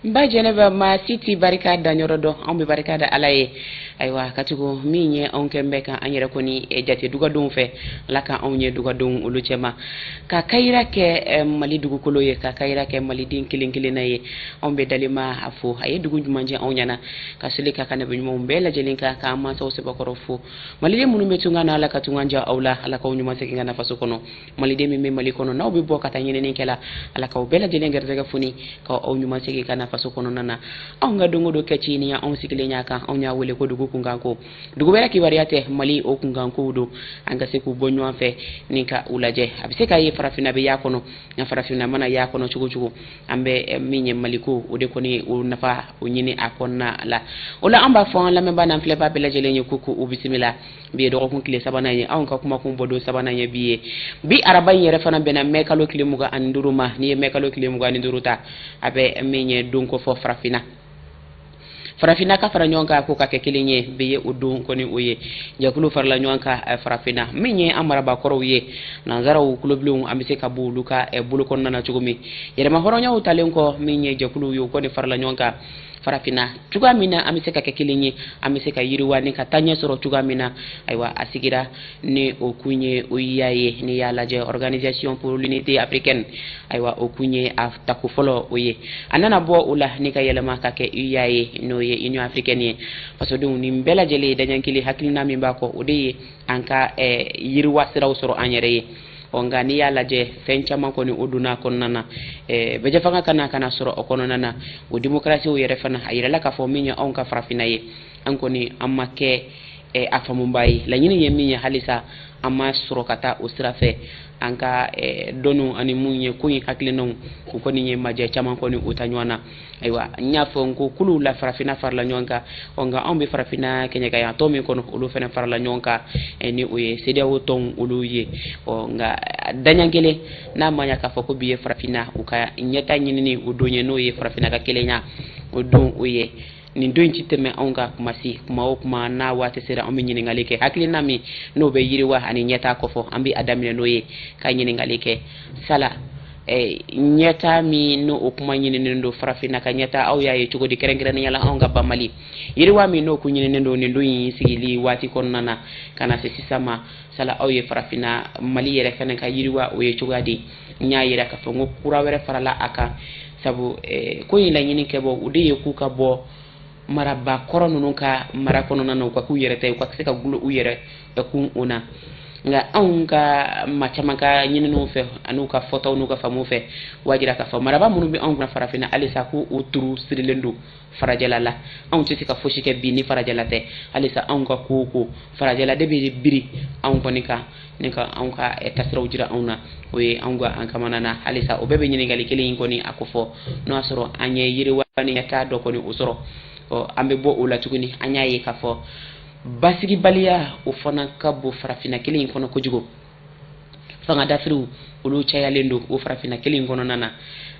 N ba Jɛnɛba, maa si t'i barika da yɔrɔ dɔn. Anw bɛ barika da Ala ye. Ayiwa, katugu min ye anw kɛ bɛ ka an yɛrɛ kɔni jate dugadenw fɛ, Ala ka anw ye dugadenw olu cɛma, ka kayira kɛ Mali dugukolo ye, ka kayira kɛ Maliden kelen kelenna ye. Anw bɛ dalima a fo, a ye dugu ɲuman jɛ anw ɲɛna, ka seli ka ka nabi ɲumanw bɛɛ lajɛlen kan, k'an mansaw sɛbɛkɔrɔ fo. Maliden minnu bɛ tunga na, Ala ka tunga diya aw la, Ala k'aw ɲuman segin ka na faso kɔnɔ. Maliden min bɛ Mali kɔnɔ, n'aw bɛ bɔ ka taa ɲinini kɛ la, Ala k'aw bɛɛ lajɛlen garisɛgɛ foni, k'aw ɲuman segin ka na faso kɔnɔna na. Anw ka don o don kɛci ni anw sigilen y'a kan, anw y'a wele ko dugu kunkanko. Dugu wɛrɛ kibaruya tɛ, Mali o kunkankow don. An ka se k'u bɔ ɲɔgɔn fɛ ni ka u lajɛ. A bɛ se k'a ye farafinna bɛ y'a kɔnɔ, nka farafinna mana y'a kɔnɔ cogo cogo, an bɛ min ye Maliko, o de kɔni o nafa o ɲini a kɔnɔna la. O la, an b'a fɔ an lamɛnbaa n'an filɛbaa bɛɛ lajɛlen ye ko k'u bisimila. Bi ye dɔgɔkun tile sabanan ye, anw ka kumakun bɔ don sabanan ye bi ye. Bi araba in yɛrɛ fana bɛnna mɛ kalo tile 25 ma. N'i ye mɛ kalo tile 25 ta, a bɛ min ye don kofɔ farafinna, farafinna ka fara ɲɔgɔn kan ko ka kɛ kelen ye. Bi ye o don kɔni, o ye jɛkulu farala ɲɔgɔn kan farafinna. Min ye an marabakɔrɔw ye, nansaraw kulobilenw, an bɛ se ka bɔ olu ka bolo kɔnɔna na cogo min, yɛrɛma hɔrɔnyaw talen kɔ, min ye jɛkuluw ye, u kɔni farala ɲɔgɔn kan farafinna cogoya min na an bɛ se ka kɛ kelen ye, an bɛ se ka yiriwa ni ka taa ɲɛ sɔrɔ cogoya min na. Ayiwa, a sigira ni o kun ye OUA ye. N'i y'a lajɛ, Organisation pour l'unité africaine, ayiwa, o kun ye a tako fɔlɔ o ye. A nana bɔ o la ni ka yɛlɛma ka kɛ UA ye, n'o ye Union africaine ye. Fasodenw nin bɛɛ lajɛlen ye daɲɛ kelen, hakilina min b'a kɔ, o de ye an ka yiriwa siraw sɔrɔ an yɛrɛ ye. Ɔ nka n'i y'a lajɛ, fɛn caman kɔni o donna a kɔnɔna na. Bɛjɛ fanga ka na sɔrɔ o kɔnɔna na, o démocratie yɛrɛ fana, a yirala k'a fɔ min ye anw ka farafinna ye, an kɔni an ma kɛ a faamuba ye. Laɲini ye min ye, halisa an ma sɔrɔ ka taa o sira fɛ. An ka dɔnniw ani mun ye ko in hakilinaw, u kɔni ye majɛ caman kɔni o ta ɲɔgɔn na. Ayiwa, n y'a fɔ n ko kuluw la farafinna farala ɲɔgɔn kan. Ɔ nka anw bɛ farafinna kɛɲɛkaya tɔn min kɔnɔ, olu fana farala ɲɔgɔn kan, ni o ye CEDEAO tɔnw olu ye. Ɔ nka daɲɛ kelen n'a ma ɲa k'a fɔ ko bi ye farafinna u ka ɲɛta ɲinini o don ye, n'o ye farafinna ka kelenya o don o ye. Nin don in ti tɛmɛ anw ka kumasi kuma o kuma n'a waati sera, an bɛ ɲininkali kɛ. Hakilina min n'o bɛ yiriwa ani ɲɛta kɔfɔ, an bɛ a daminɛ n'o ye ka ɲininkali kɛ. Sala ɲɛta min n'o o kuma ɲininen don, farafinna ka ɲɛta, aw y'a ye cogo di, kɛrɛnkɛrɛnnenya la anw ka ba Mali, yiriwa min n'o kun ɲininen don nin don in sigili waati kɔnɔna na ka na se sisan ma? Sala, aw ye farafinna Mali yɛrɛ fana ka yiriwa o ye cogoya di? N y'a yira k'a fɔ n ko kura wɛrɛ farala a kan, sabu ko in laɲini kɛ bɔ o de ye k'u ka bɔ maraba kɔrɔ ninnu ka mara kɔnɔna na, u ka k'u yɛrɛ ta ye, u ka se ka gulo u yɛrɛ kun o na. Nka anw ka maa caman ka ɲininiw fɛ an'u ka fɔtaw n'u ka faamuw fɛ, o b'a jira k'a fɔ maraba minnu bɛ anw kunna farafinna halisa, ko o turu sirilen don farajɛla la. Anw tɛ se ka fosi kɛ bi ni farajɛla tɛ. Halisa anw ka ko o ko, farajɛla de bɛ biri anw kɔni kan ni ka anw ka tasiraw jira anw na. O ye anw ka an kamana na. Halisa o bɛɛ bɛ ɲininkali kelen in kɔni a ko fɔ, n'o y'a sɔrɔ an ye yiriwa ni ɲɛtaa dɔ kɔni o sɔrɔ. Ɔ an bɛ bɔ o la tuguni, an y'a ye k'a fɔ basigibaliya o fana ka bon farafinna kelen in kɔnɔ kojugu. Fanga dafiriw olu cayalen don o farafinna kelen in kɔnɔna na.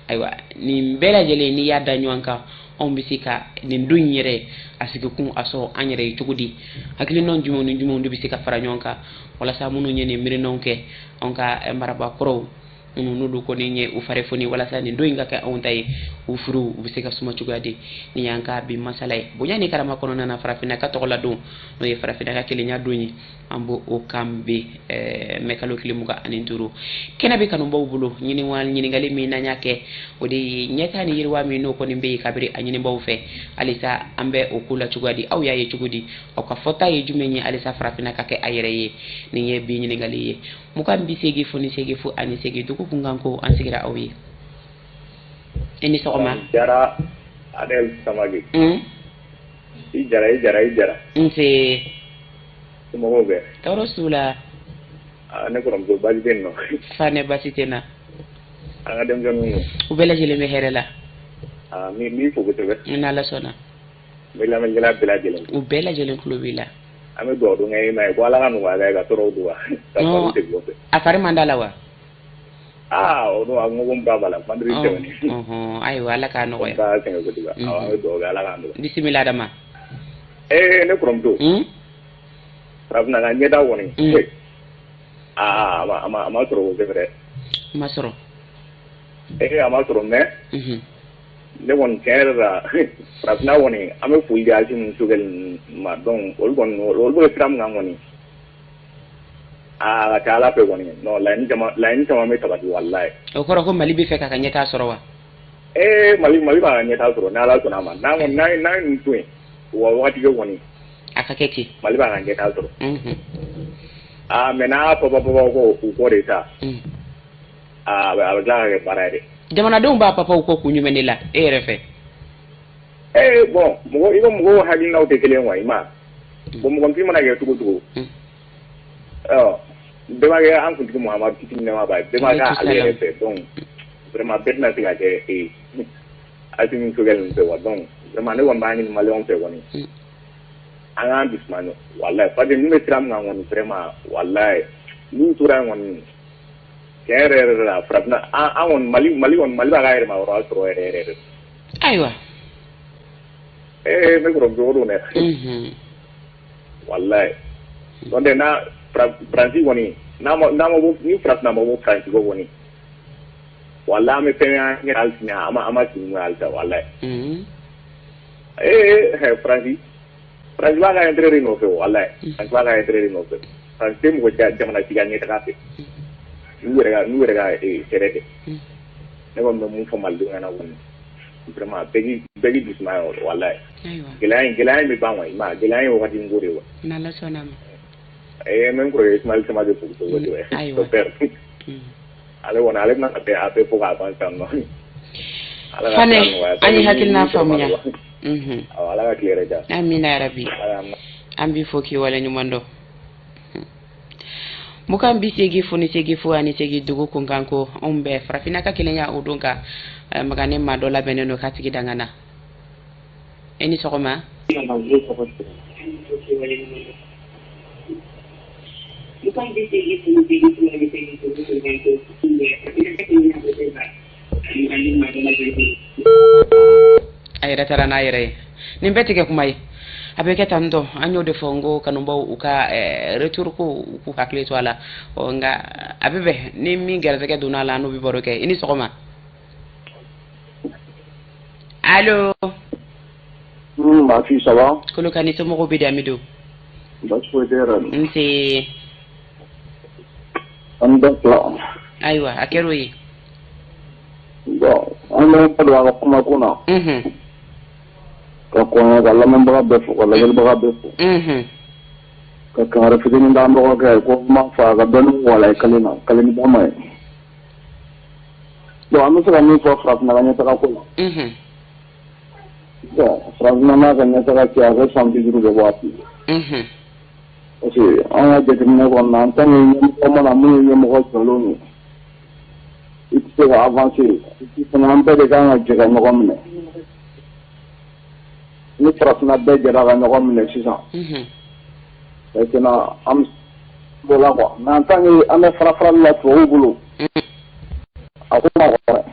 Ayiwa, nin bɛɛ lajɛlen, n'i y'a da ɲɔgɔn kan, anw bɛ se ka nin don in yɛrɛ a sigikun a sɔrɔ an yɛrɛ ye cogo di? Hakilinaw jumɛnw ni jumɛnw de bɛ se ka fara ɲɔgɔn kan walasa minnu ye nin miirinaw kɛ, anw ka marabakɔrɔw minnu n'olu kɔni ye u fari foni walasa nin don in ka kɛ anw ta ye, u furuw u bɛ se ka suma cogoya di? Nin y'an ka bi masala ye bonya ni karama kɔnɔna na, farafinna ka tɔgɔ la don, n'o ye farafinna ka kelenya don ye. An b'o o kan bi mɛ kalo tile 25. Kɛnɛ bɛ kanubaw bolo. Ɲininkali min n'an y'a kɛ, o de ye ɲɛtaa ni yiriwa min n'o kɔni bɛ yen kabiri a ɲinibaw fɛ, halisa an bɛ o ko la cogoya di? Aw y'a ye cogo di? Aw ka fɔta ye jumɛn ye halisa farafinna ka kɛ a yɛrɛ ye? Nin ye bi ɲininkali ye. 20 80 08. Dugu kunkan ko an sigira aw ye. I ni sɔgɔma. Jara Adel Samake. I Jara, i Jara, i Jara. Nse. Somɔgɔw bɛ? Tɔɔrɔ s'u la. Aa, ne kɔrɔmuso, baasi tɛ yen nɔ? Fanɛ, baasi tɛ n na. An ka denmisɛnninw? U bɛɛ lajɛlen bɛ hɛrɛ la. Aa, n b'i fo kosɛbɛ. N'Ala sɔnna. N bɛ lamɛnnikɛla bɛɛ lajɛlen. U bɛɛ lajɛlen tulo b'i la. An bɛ dugawu don kɛ e ma ye ko Ala ka nɔgɔya kɛ ka tɔɔrɔw don wa ka fari segin kɔfɛ. A fari man d'a la wa? Aa, o don a ko n ba b'a la vendredi tɛmɛnen. Ayiwa, Ala k'a nɔgɔya. N b'a sɛgɛn kojugu. Awɔ, an bɛ dugawu kɛ, Ala k'a nɔgɔya. Bisimila Adama. Ee, ne kɔrɔmuso. Farafinna ka ɲɛta kɔni. Aa, a ma sɔrɔ kosɛbɛ dɛ. A ma sɔrɔ. Ee, a ma sɔrɔ, mais. Ne kɔni tiɲɛ yɛrɛ la farafinna kɔni an bɛ foli di Asimi Sogɛli ninnu ma donc olu kɔni olu bɛ sira min kan kɔni aa a ka ca Ala fɛ kɔni non laɲini caman bɛ sabati walayi. O kɔrɔ ko Mali bɛ fɛ k'a ka ɲɛtaa sɔrɔ wa? Ee Mali b'a ka ɲɛtaa sɔrɔ n'Ala sɔnna a ma n'an kɔni n'an ye nin to yen u ka wagati kɛ kɔni. A ka kɛ ten. Mali b'a ka ɲɛtaa sɔrɔ. Aa mais n'a y'a papa ko u kɔ de sa. Aa a bɛ tila ka kɛ baara ye dɛ. Jamanadenw b'a papaw kɔ kun jumɛn de la e yɛrɛ fɛ? Ee bon mɔgɔ i ko mɔgɔw hakilinaw tɛ kelen wa i ma bon mɔgɔnifin mana kɛ cogo cogo. Ɔ bɛɛ kɛ an kuntigi Muhamadu kisi ni nɛɛma b'a ye bɛɛ ma kɛ ale yɛrɛ fɛ donc vraiment bɛɛ tɛna se ka kɛ Asimi Sogɛli ninnu fɛ wa donc vraiment ne kɔni b'a ɲini maliyɛnw fɛ kɔni. An k'an dusu man walayi parce que ninnu bɛ sira min kan kɔni vraiment walayi n'u tora yen kɔni tiɲɛ yɛrɛ yɛrɛ la farafinna an kɔni Mali kɔni Mali b'a ka yɛrɛmahɔrɔnya sɔrɔ yɛrɛ yɛrɛ de. Ayiwa. Ee ne kɔrɔmuso o don dɛ. Walayi n'o tɛ n'a Faransi kɔni n'a ma bɔ ni farafinna ma bɔ Faransi kɔ kɔni walayi an bɛ fɛn y'an yɛrɛ hali sini an ma sigi n'o ye halisa walayi. Ee Faransi b'a ka intérêt de nɔfɛ walayi Faransi b'a ka intérêt de nɔfɛ Faransi tɛ mɔgɔ jamana si ka ɲɛtaga fɛ n'u yɛrɛ ka hɛrɛ tɛ. Ne kɔni bɛ mun fɔ malidenw ɲɛna kɔni vraiment bɛɛ k'i dusu suma walayi. Gɛlɛya in bɛ ban wa i ma gɛlɛya in wagati ko de wa. N'Ala sɔnna ma. Ee n bɛ n kɔrɔkɛ Ismaël Samake fo kosɛbɛ. Ayiwa. Ale kɔni ale bɛna a bɛɛ fɔ k'a ban sisan nɔ. Fane an ye hakilina faamuya. Ala ka tile yɛrɛ diya. Amina yarabi. An b'i fo k'i waleɲuman dɔn. 28 0 8 0 8 dugu kunkan ko anw bɛɛ farafinna ka kelenya o don kan maga ne maa dɔ labɛnnen don k'a tigi danga na. E ni sɔgɔma. A yɛrɛ taara n'a yɛrɛ ye nin bɛɛ tigɛ kuma ye a bɛ kɛ tan tɔ an y'o de fɔ n ko kanubaw u ka retour ko u k'u hakili to a la ɔ nka a bɛ bɛn ni min gɛrɛsɛgɛ donna a la n'o bɛ baro kɛ. I ni sɔgɔma. Allo. Ma fille, ça va? Kolokani somɔgɔw bɛ di Amidu? Baasi foyi tɛ yɛrɛ. Nse. An bɛ tila. Ayiwa a kɛra o ye. Bon an bɛ ba don a ka kumako na. Ka kɔn ka lamɛnbaga bɛɛ fo ka lajɛlibaga bɛɛ fo. Ka kangari fitinin d'an dɔgɔkɛ ye ko n b'a fɔ a ka dɔɔnin wala kelen na kelen ni ba ma ye. Bon an bɛ se ka min fɔ farafinna ka ɲɛtaga ko la. Bon farafinna n'a ka ɲɛtaga cɛ a bɛ san 50 de bɔ a bi. Parce que an ka jateminɛ kɔnɔna en tant que ɲɛmɔgɔ mana mun ye ɲɛmɔgɔ jɔlenw ye i tɛ se ka avancer i tɛ fana an bɛɛ de kan ka jɛ ka ɲɔgɔn minɛ. Ni farafinna bɛɛ jɛra ka ɲɔgɔn minɛ sisan. Maintenant an bɛ la quoi mais en tant que an bɛ fara farali la tubabuw bolo. A ko ma nɔgɔn dɛ.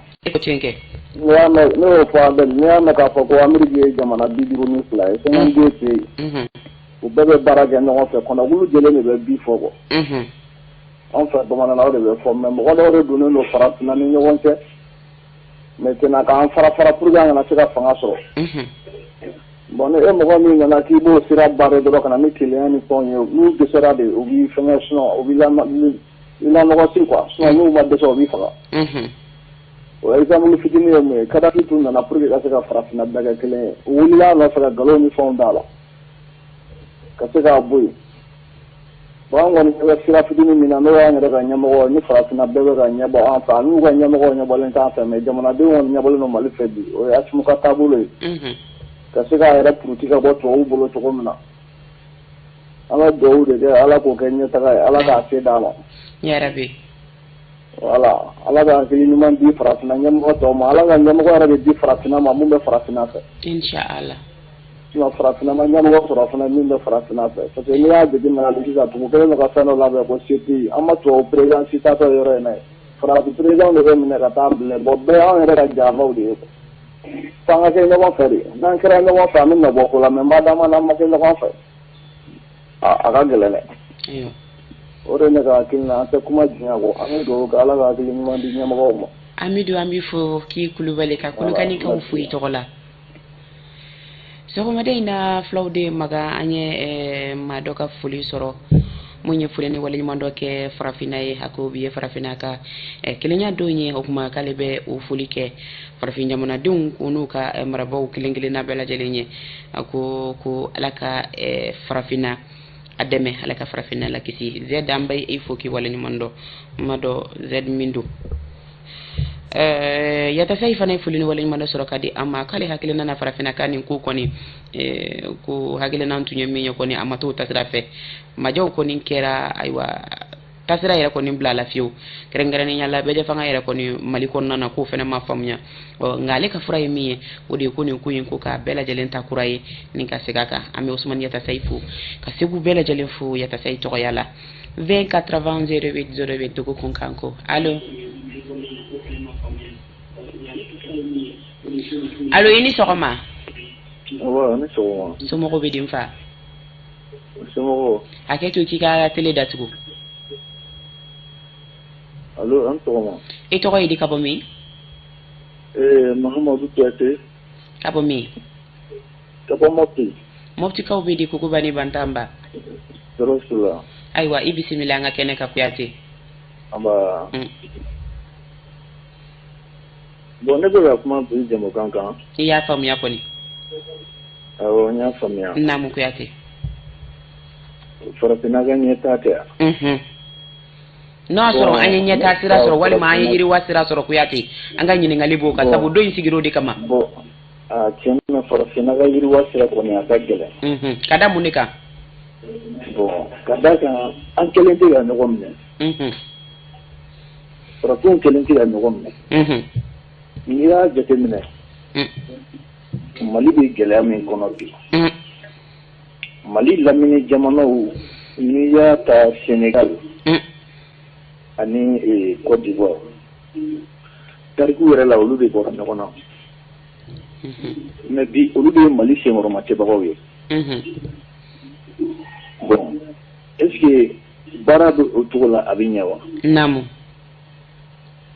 Ne y'o fɔ a bɛɛ n'i y'a mɛn k'a fɔ ko Amérique ye jamana 52 ye 52 pays. U bɛɛ bɛ baara kɛ ɲɔgɔn fɛ kɔnɔkulu jɛlen de bɛ bi fɔ quoi. Anw fɛ bamanan o de bɛ fɔ mais mɔgɔ dɔw de donnen don farafinna ni ɲɔgɔn cɛ. Maintenant k'an fara fara pour que an kana se ka fanga sɔrɔ. Bon ni e mɔgɔ min nana k'i b'o sira barrer dɔrɔn ka na ni kelenya ni fɛnw ye n'u dɛsɛra de u b'i fɛngɛ sinon u b'i lanɔgɔsi quoi sinon n'u ma dɛsɛ u b'i faga. O exemple fitinin ye mun ye Kadafi tun nana pour que ka se ka farafinna bɛɛ kɛ kelen ye u wulila a nɔfɛ ka nkalon ni fɛnw d'a la ka se k'a bɔ yen. Bon an kɔni bɛ sira fitinin min na n'o y'an yɛrɛ ka ɲɛmɔgɔ ni farafinna bɛɛ bɛ ka ɲɛbɔ an fɛ ani n'u ka ɲɛmɔgɔw ɲɛbɔlen t'an fɛ mais jamanadenw kɔni ɲɛbɔlen don Mali fɛ bi o ye Asimu ka taabolo ye. Ka se k'a yɛrɛ puruti ka bɔ tubabuw bolo cogo min na an ka dugawu de kɛ Ala k'o kɛ ɲɛtaga ye Ala k'a se d'a ma. Yarabi. Voilà Ala ka hakili ɲuman di farafinna ɲɛmɔgɔ tɔw ma Ala ka ɲɛmɔgɔ yɛrɛ de di farafinna ma mun bɛ farafinna fɛ. Inshallah. Sinon farafinna ma ɲɛmɔgɔ sɔrɔ fana min bɛ farafinna fɛ parce que n'i y'a jateminɛ hali sisan dugu kɛlen don ka fɛn dɔ labɛn ko CPI an ma tubabu président si taatɔ yɔrɔ in na ye farafin président de bɛ minɛ ka taa bila bon bɛɛ y'anw yɛrɛ ka janfaw de ye. F'an ka kɛ ɲɔgɔn fɛ de n'an kɛra ɲɔgɔn fɛ an bɛ nɔ bɔ ko la mais madama n'an ma kɛ ɲɔgɔn fɛ a ka gɛlɛn dɛ. O de ne ka hakili la an tɛ kuma diɲɛ kɔ an bɛ dugawu kɛ Ala ka hakili ɲuman di ɲɛmɔgɔw ma. Amidu, an b'i fo k'i Kulubali ka Kolokanikaw fo i tɔgɔ la. Sɔgɔmada in na, filaw de maga, an ye maa dɔ ka foli sɔrɔ mun ye foli ni waleɲuman dɔ kɛ farafinna ye. A ko bi ye farafinna ka kelenya don ye. O kuma k'ale bɛ o foli kɛ farafin jamanadenw n'u ka marabaaw kelen kelenna bɛɛ lajɛlen ye. A ko ko Ala ka farafinna a dɛmɛ, Ala ka farafinna lakisi. Zed, an bɛ i fo k'i waleɲuman dɔn. N ma dɔn Zed min don. Yatasayi fana ye foli ni waleɲuman dɔ sɔrɔ ka di an ma. K'ale hakilina na, farafinna ka nin ko kɔni, ko hakilina tun ye min ye kɔni, a ma t'o tasira fɛ. Majɛw kɔni kɛra, ayiwa, tasira yɛrɛ kɔni bila la fiyewu, kɛrɛnkɛrɛnnenya la bɛɛ fanga yɛrɛ kɔni Mali kɔnɔna na, k'o fana ma faamuya. Ɔ nka ale ka fura ye min ye, o de ye ko nin ko in, ko k'a bɛɛ lajɛlen ta kura ye ni ka segin a kan. An bɛ Usumani Yatasayi fo ka Segu bɛɛ lajɛlen fo Yatasayi tɔgɔya la. 20 80 08 08, Togo kunkan ko. Allo, allo, i ni sɔgɔma. Awa, ni sɔgɔma. Somɔgɔw bɛ di, n fa? Somɔgɔw. Hakɛ to, k'i ka télé datugu. Allo, an sɔgɔma. I tɔgɔ ye di, ka bɔ min? Mahamadu Kuyate. Ka bɔ min? Ka bɔ Mopti. Moptikaw bɛ di, Kokoba ni Bantamba? Tɔɔrɔ su la. Ayiwa, i bisimila an ka kɛnɛ kan, Kuyate. Anba. Bon, ne bɛ ka kuma bi jamukan kan. I y'a faamuya kɔni? Awɔ, n y'a faamuya. Naamu, Kuyate. Farafinna ka ɲɛtaa tɛ yan. N'o y'a sɔrɔ an ye ɲɛtaa sira sɔrɔ walima an ye yiriwa sira sɔrɔ, Kuyate, an ka ɲininkali b'o kan, sabu don in sigira o de kama. Bon, a tiɲɛ na, farafinna ka yiriwa sira kɔni, a ka gɛlɛn. Ka da mun de kan? Bon, ka da kan, an kelen tɛ ka ɲɔgɔn minɛ. Farafinw kelen tɛ ka ɲɔgɔn minɛ. N'i y'a jateminɛ, Mali bɛ gɛlɛya min kɔnɔ bi, Mali lamini jamanaw, n'i y'a ta Sénégal ani Côte d'Ivoire, tariku yɛrɛ la, olu de bɔra ɲɔgɔn na, mais bi olu de ye Mali senkɔrɔmacɛbagaw ye. Bon, est ce que baara bɛ o cogo la, a bɛ ɲɛ wa? Naamu.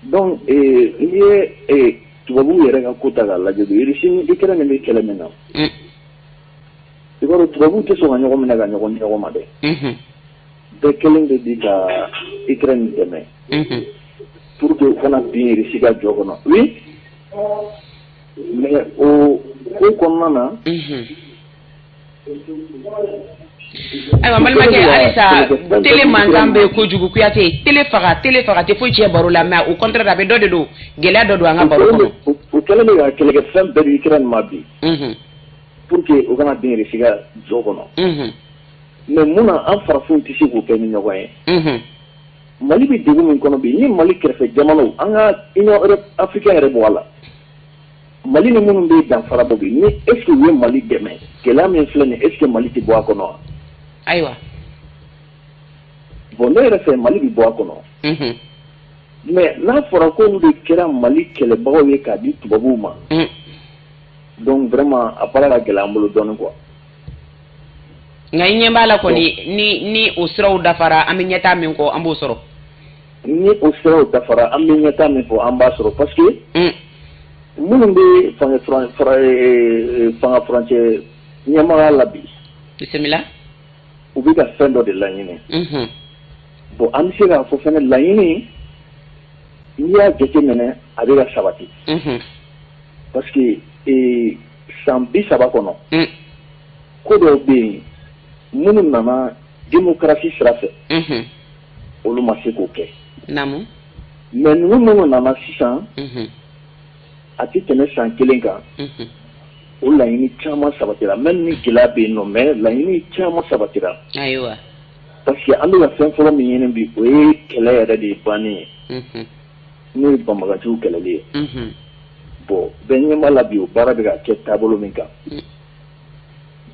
Donc n'i ye tubabuw yɛrɛ ka ko ta k'a lajɛ bi, Russie ni Ukraine bɛ kɛlɛ min na, i b'a dɔn tubabuw tɛ sɔn ka ɲɔgɔn minɛ ka ɲɔgɔn di ɲɔgɔn ma dɛ. Bɛɛ kelen bɛ bi ka Ukraine dɛmɛ pour que u kana bin Russie ka jɔ kɔnɔ. Oui, mais o ko kɔnɔna na. Ayiwa, n balimakɛ, halisa télé mankan bɛ kojugu. Kuyate, télé faga, télé faga tɛ foyi tiɲɛ baro la, mais au contraire, a bɛ dɔ de don, gɛlɛya dɔ don an ka baro kɔnɔ. U kɛlen bɛ ka kɛlɛkɛfɛn bɛɛ di Ukraine ma bi pour que u kana bin Russie ka jɔ kɔnɔ. Mais mun na an farafinw tɛ se k'o kɛ ni ɲɔgɔn ye? Mali bɛ degun min kɔnɔ bi, ni Mali kɛrɛfɛ jamanaw, an ka Union africaine yɛrɛ bɔ a la, Mali ni minnu bɛ danfara bɔ bi, ni est ce que u ye Mali dɛmɛ, gɛlɛya min filɛ nin, est ce que Mali tɛ bɔ a kɔnɔ wa? Ayiwa. Bon, ne yɛrɛ fɛ, Mali bɛ bɔ a kɔnɔ. Mais n'a fɔra k'olu de kɛra Mali kɛlɛbagaw ye k'a di tubabuw ma, donc vraiment a baara ka gɛlɛn an bolo dɔɔnin quoi. Nka i ɲɛ b'a la kɔni, ni o siraw dafara, an bɛ ɲɛtaa min kɔ, an b'o sɔrɔ. Ni o siraw dafara, an bɛ ɲɛtaa min fɔ, an b'a sɔrɔ, parce que minnu bɛ fanga furancɛ ɲɛmɔgɔya la bi. Bisimila. U bɛ ka fɛn dɔ de laɲini. Bon, an bɛ se k'a fɔ fɛnɛ, laɲini, n'i y'a jateminɛ, a bɛ ka sabati. Parce que san 30 kɔnɔ, ko dɔw bɛ yen minnu nana démocratie sira fɛ, olu ma se k'o kɛ. Mais ninnu minnu nana sisan, a tɛ tɛmɛ san kelen kan, o laɲini caman sabatira, même ni gɛlɛya bɛ yen nɔ, mais laɲini caman sabatira. Parce que an bɛ ka fɛn fɔlɔ min ɲini bi, o ye kɛlɛ yɛrɛ de bannen ye, n'o ye banbaganciw kɛlɛli ye. Bon, bɛɛ ɲɛ b'a la bi, o baara bɛ ka kɛ taabolo min kan.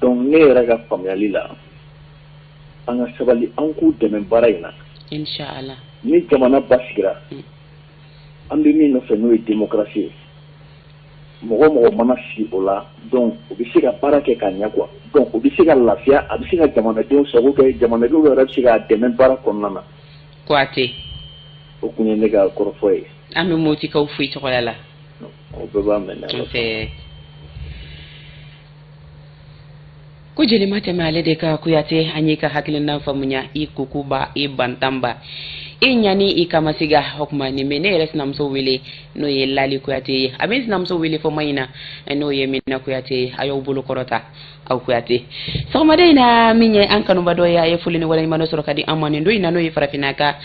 Donc ne yɛrɛ ka faamuyali la, an ka sabali, an k'u dɛmɛ baara in na. Inshallah. Ni jamana basigira, an bɛ min nɔfɛ, n'o ye démocratie ye, mɔgɔ mɔgɔ mana sigi o la, donc o bɛ se ka baara kɛ ka ɲɛ quoi. Donc o bɛ se ka lafiya, a bɛ se ka jamanadenw sago kɛ, jamanadenw yɛrɛ bɛ se k'a dɛmɛ baara kɔnɔna na. Kuyate. O kun ye ne ka kɔrɔfɔ ye. An bɛ Motikaw fo i tɔgɔya la. O bɛɛ b'a mɛn. Nse. Ko jeli ma tɛmɛ ale de ka Kuyate, an y'i ka hakilina faamuya, i kukuba, i bantanba, i ɲani, i kamasiga. O tuma nin bɛ ne yɛrɛ sinamuso wele, n'o ye Lali Kuyate ye. A bɛ n sinamuso wele fɔ Maɲina, n'o ye Mina Kuyate ye. A y'aw bolo kɔrɔta aw Kuyate. Sɔgɔmada in na, min ye an kanuba dɔ ye, a ye foli ni waleɲuman dɔ sɔrɔ ka di an ma nin don in na, n'o ye farafinna ka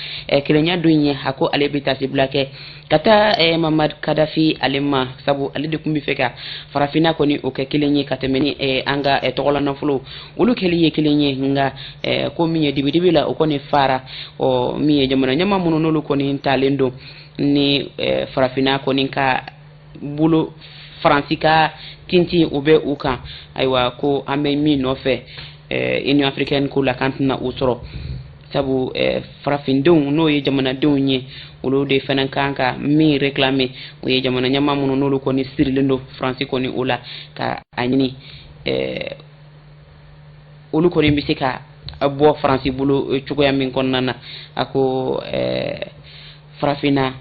kelenya don in ye. A ko ale bɛ taasibila kɛ ka taa Mamadu Kadafi ale ma, sabu ale de tun bɛ fɛ ka farafinna kɔni o kɛ kelen ye ka tɛmɛ ni an ka tɔgɔla nafolo olu kɛli ye kelen ye. Nka ko min ye dibidibi la, o kɔni fara. Ɔ min ye jamana ɲɛmaa minnu n'olu kɔni talen don ni farafinna kɔni ka bolo, Faransi ka tintin o bɛ u kan. Ayiwa, ko an bɛ min nɔfɛ Union africaine ko la, k'an tɛna o sɔrɔ, sabu farafindenw, n'o ye jamanadenw ye, olu de fana kan ka min réclamer, o ye jamana ɲɛmaa minnu n'olu kɔni sirilen don Faransi kɔni o la, ka a ɲini olu kɔni bɛ se ka bɔ Faransi bolo cogoya min kɔnɔna na. A ko farafinna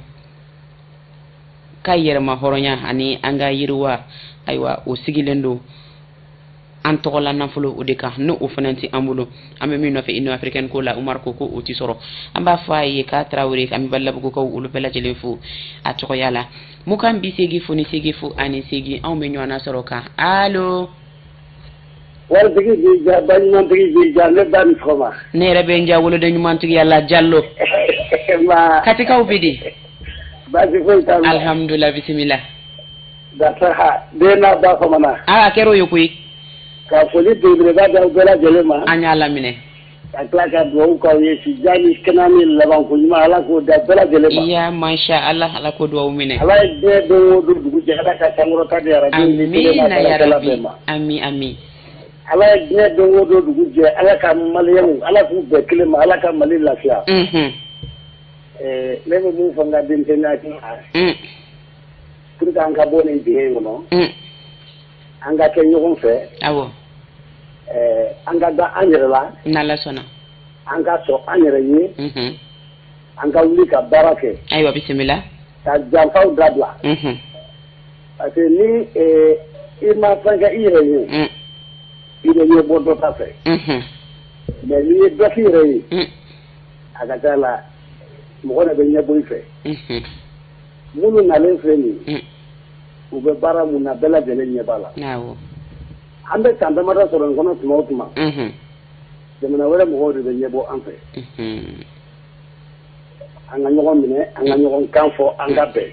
ka yɛrɛma hɔrɔnya ani an ka yiriwa, ayiwa, o sigilen don an tɔgɔla nafolo o de kan, n'o o fana tɛ an bolo. An bɛ min nɔfɛ Union africaine ko la, Umar ko ko o ti sɔrɔ. An b'a fɔ a ye k'a Tarawele, an bɛ Balabugukaw olu bɛɛ lajɛlen fo a tɔgɔya la. 28 0 8 0 8, anw bɛ ɲɔgɔn sɔrɔ kan. Allo. Waritigi b'i ja, baɲumantigi b'i ja, ne ba ni sɔgɔma. Ne yɛrɛ bɛ n ja woloden ɲumantigiya la, Jalo. Katikaw bɛ di? Baasi foyi t'a la. Alhamdulilah, bisimila. Dasaha den n'a ba famana. Aa, a kɛra o ye koyi. Ka foli belebeleba d'aw bɛɛ lajɛlen ma. An y'a laminɛ. Ka tila ka dugawu k'aw ye, si jan ni kɛnɛya ni labanko ɲuman, Ala k'o da bɛɛ lajɛlen ma. Ya masha Allah, Ala k'o dugawu minɛ. Ala ye diɲɛ don o don dugu jɛ, Ala ka sankɔrɔta di arajo ni télé n'a Amina ya baarakɛla Rabbi. bɛɛ ma. Ami ami. Ala ye diɲɛ don o don dugu jɛ, Ala ka maliyɛnw, Ala k'u bɛɛ kelen ma, Ala ka Mali lafiya. Ne bɛ mun fɔ n ka denmisɛnninya la, pour que an ka bɔ nin dingɛ in kɔnɔ, an ka kɛ ɲɔgɔn fɛ. An ka da an yɛrɛ la. N'Ala sɔnna. An ka sɔn an yɛrɛ ye. An ka wuli ka baara kɛ. Ayiwa, bisimila. Ka janfaw dabila. Parce que ni i ma fɛn kɛ i yɛrɛ ye, i bɛ ɲɛ bɔ dɔ ta fɛ. Mais n'i ye dɔ k'i yɛrɛ ye, a ka ca la mɔgɔ de bɛ ɲɛ bɔ i fɛ. Minnu nalen filɛ nin ye, u bɛ baara mun na, bɛɛ lajɛlen ɲɛ b'a la. An bɛ san damadɔ sɔrɔ nin kɔnɔ tuma o tuma, jamana wɛrɛ mɔgɔw de bɛ ɲɛbɔ an fɛ. An ka ɲɔgɔn minɛ, an ka ɲɔgɔn kan fɔ, an ka bɛn.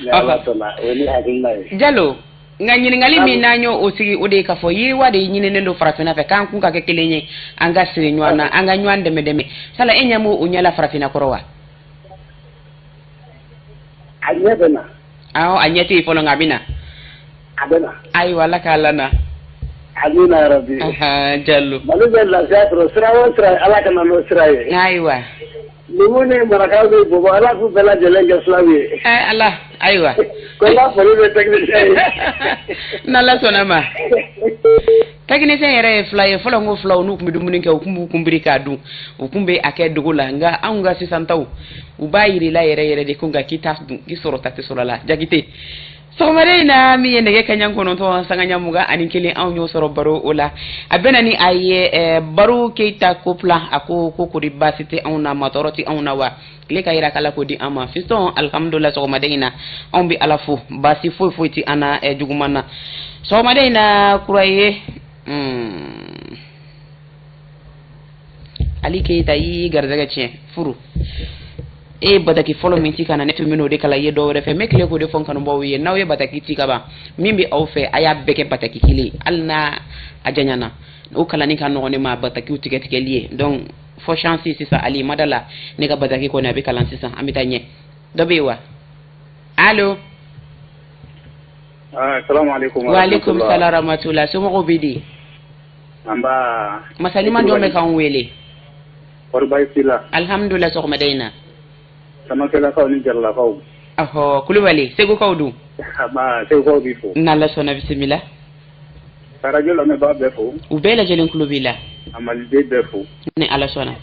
Ni Ala sɔnna, o ye ne hakilina ye. Jalo, nka ɲininkali min n'an y'o o sigi, o de ye k'a fɔ yiriwa de ɲininen don farafinna fɛ, k'an kun ka kɛ kelen ye, an ka siri ɲɔgɔn na, an ka ɲɔgɔn dɛmɛ dɛmɛ. Sala, e ɲɛ m'o o ɲɛ la farafinna kɔrɔ wa? A ɲɛ bɛ na. Awɔ, a ɲɛ tɛ yen fɔlɔ, nka a bɛ na. A bɛ na. Ayiwa, Ala k'a lana. Amina yarabi. Jalo. Mali bɛ lafiya sɔrɔ sira o sira, Ala ka na n'o sira ye. Ayiwa. Numu ni marakaw bɛ bɔbɔ, Ala k'u bɛɛ lajɛlen kɛ filaw ye. Ala, ayiwa. Ko n ka foli bɛ technicien ye. N'Ala sɔnna ma. Technicien yɛrɛ ye fila ye fɔlɔ. N ko filaw, n'u tun bɛ dumuni kɛ, u tun b'u kunbiri k'a dun, u tun bɛ a kɛ dogo la. Nka anw ka sisan taw, u b'a yir'i la yɛrɛ yɛrɛ de ko nka k'i t'a dun, k'i sɔrɔ ta tɛ sɔrɔ la. Jakite, sɔgɔmada in na, min ye nɛgɛ kaɲa 9 sanga ɲa 21, anw y'o sɔrɔ baro o la. A bɛ na ni a ye Baro Keyita Kopla. A ko ko kori baasi tɛ anw na, matɔrɔ tɛ anw na wa? Tile ka yira k'Ala k'o di an ma. Fiston, alhamdulilah, sɔgɔmada in na anw bɛ Ala fo, baasi foyi foyi tɛ an na juguman na sɔgɔmada in na. Kura ye Ali Keyita y'i garijɛgɛ tiɲɛ furu. E ye bataki fɔlɔ min ci ka na, ne tun bɛ n'o de kala i ye dɔw wɛrɛ fɛ. N bɛ tile k'o de fɔ n kanubaw ye, n'aw ye bataki ci ka ban, min bɛ aw fɛ, a y'a bɛɛ kɛ bataki kelen ye, hali n'a a janyana, o kalanni ka nɔgɔn ne ma batakiw tigɛ tigɛli ye. Donc fɔ chance sisan, Ali mada la, ne ka bataki kɔni a bɛ kalan sisan, an bɛ taa ɲɛ. Dɔ bɛ yen wa? Allo. Salamu aleykum. Wa aleykum salam rahmatula. Somɔgɔw bɛ di? Nba. Masa ɲuman jɔn bɛ k'an wele? Kɔri baasi t'i la? Alhamdulilah, sɔgɔmada in na. Samakɛlakaw ni Jaralakaw. Ɔhɔ, Kulubali, Segukaw dun? Aba, Segukaw b'i fo. N'Ala sɔnna, bisimila. Radio lamɛnbaa bɛɛ fo. U bɛɛ lajɛlen tulo b'i la. Ka Maliden bɛɛ fo. Ni Ala sɔnna.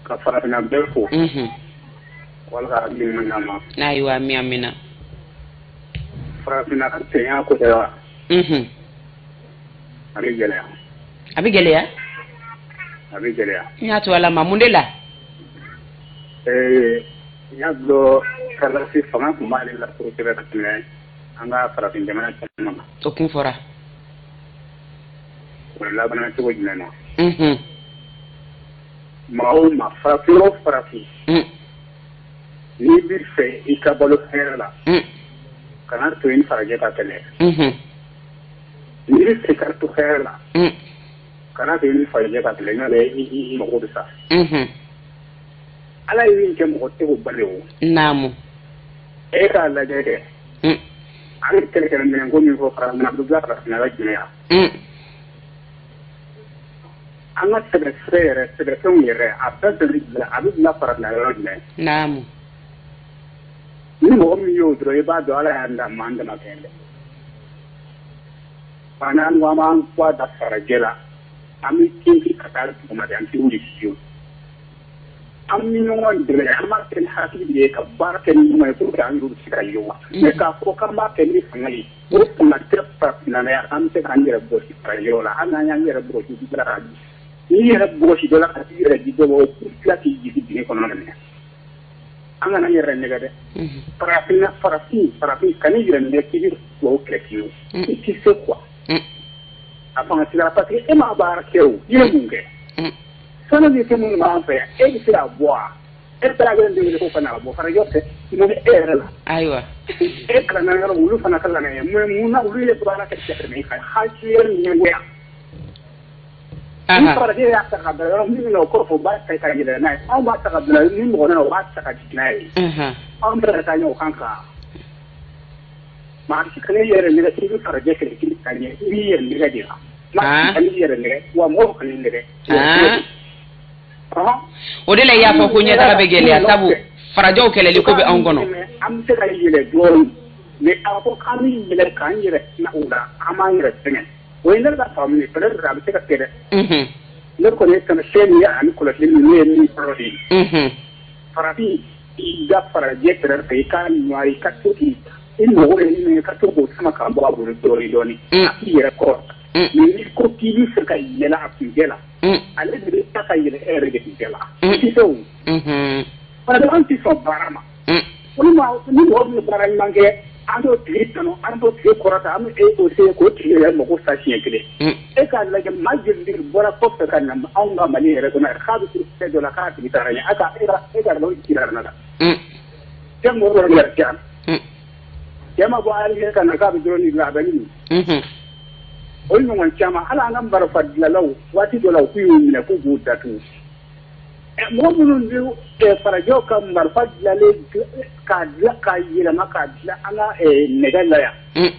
Ka farafinna bɛɛ fo. Wala ka hakili ɲuman d'an ma. Ayiwa, ami, amina. Farafinna ka cɛnya ko tɛ wa? A bɛ gɛlɛya. A bɛ gɛlɛya? A bɛ gɛlɛya. N y'a to Ala ma, mun de la? N y'a dɔn Kadhafi fanga tun b'ale la kosɛbɛ ka tɛmɛ an ka farafin jamana caman kan. O kun fɔra. O labanna cogo jumɛn na? Maa o maa, farafin o farafin, n'i bɛ fɛ i ka balo hɛrɛ la, kana to i ni farajɛ ka kɛlɛ. N'i bɛ fɛ ka to hɛrɛ la, kana to i ni farajɛ ka kɛlɛ, n'o tɛ i mago bɛ sa. Ala ye min kɛ, mɔgɔ tɛ k'o bali o. Naamu. E k'a lajɛ kɛ. An ye kɛlɛkɛminɛn ko min fɔ farafinna, a bɛ bila farafinna la jumɛn yan? An ka sɛbɛfɛn yɛrɛ, sɛbɛfɛnw yɛrɛ, a bɛɛ bɛ bila, a bɛ bila farafinna yɔrɔ jumɛn? Naamu. Ni mɔgɔ min y'o dɔrɔn, i b'a dɔn Ala y'an da maa dama kɛ dɛ. N'an ko an b'an kɔ da farajɛ la, an bɛ kinki ka taa duguma de, an tɛ wuli fiyewu. An bɛ ɲɔgɔn dɛmɛ, an b'a kɛ ni hakili de ye ka baara kɛ ni ɲɔgɔn ye pour que an yɛrɛ bɛ se ka yiriwa. Mais k'a fɔ k'an b'a kɛ ni fanga ye, o fanga tɛ farafinna na yan, an bɛ se k'an yɛrɛ bɔsi farajɛw la. Hali n'an y'an yɛrɛ bɔsi, u bɛ tila k'a di. N'i yɛrɛ bɔsi dɔ la ka t'i yɛrɛ di dɔ ma, o bɛ tila k'i jigin dingɛ kɔnɔ minɛ. An kana yɛrɛ nɛgɛ dɛ. Farafinna, farafin, farafin, kan'i yɛrɛ nɛgɛ k'i bɛ tubabu kɛlɛ fiyewu. I tɛ se quoi. A fanga t'i la parce que e m'a baara kɛ o, i ye mun kɛ? Sanu ni fɛn minnu b'an fɛ yan, e bɛ se k'a bɔ wa? E bɛ taa kelen wele ko ka n'a bɔ farajɛ fɛ, mun bɛ e yɛrɛ la? Ayiwa. E kalanna yɔrɔ olu fana kalanna yen, mais mun na olu ye baara kɛ ka tɛmɛ i kan? Hakili ɲɛngoya. Ni farajɛ y'a ta ka bila yɔrɔ min na, o kɔrɔ o b'a ta ka yɛlɛ n'a ye. Anw b'a ta ka bila ni mɔgɔ nana, o b'a ta ka jigin n'a ye. Anw bɛ ka taa ɲɛ o kan kan. Maa si kana i yɛrɛ nɛgɛ k'i bɛ farajɛ kɛlɛ k'i bɛ taa ɲɛ, i b'i yɛrɛ nɛgɛ de la. Maa si kana i yɛrɛ nɛgɛ, wa mɔgɔw kana i nɛgɛ. O de la i y'a fɔ ko ɲɛtaga bɛ gɛlɛya, sabu farajɛw kɛlɛli ko bɛ anw kɔnɔ. An bɛ se ka yɛlɛ dɔɔnin, mais a ko k'an bɛ yɛlɛ k'an yɛrɛ sɛgɛn o la, an b'an yɛrɛ sɛgɛn. O ye ne ka faamu ye, peut-être a bɛ se ka kɛ dɛ. Ne kɔni ye taamasiyɛn min ye ani kɔlɔsili min, ne ye min kɔrɔ de ye. Farafin, i da farajɛ kɛrɛfɛ, i k'a ɲuman, i ka to k'i i mago bɛ min ye, i ka to k'o sama k'a bɔ a bolo dɔɔnin dɔɔnin. A k'i yɛrɛ kɔrɔ. Mais n'i ko k'i bɛ fɛ ka yɛlɛ a kuncɛ la, ale de bɛ taa ka yɛlɛ e yɛrɛ de kuncɛ la. I tɛ se o. Parce que an tɛ sɔn baara ma. Olu ma, ni mɔgɔ min ye baara ɲuman kɛ, an t'o tigi tanu, an t'o tigi kɔrɔta, an bɛ e o se k'o tigi yɛrɛ mago sa siɲɛ kelen. E k'a lajɛ, maa joli de bɔra kɔfɛ ka na anw ka Mali yɛrɛ kɔnɔ, k'a bɛ se fɛn dɔ la, k'a tigi taara ɲɛ, a ka e ka e ka dɔn ci la la. Cɛ mɔgɔ dɔ yɛrɛ kɛra. Cɛ ma bɔ Algérie ka na k'a bɛ drone dilan, a bɛ min? O ɲɔgɔn caman, hali an ka marifa dilanlaw, waati dɔ la u k'u y'u minɛ k'u b'u datugu. Mɔgɔ minnu bɛ farajɛw ka marifa dilanlen k'a dilan k'a yɛlɛma k'a dilan an ka nɛgɛ la yan,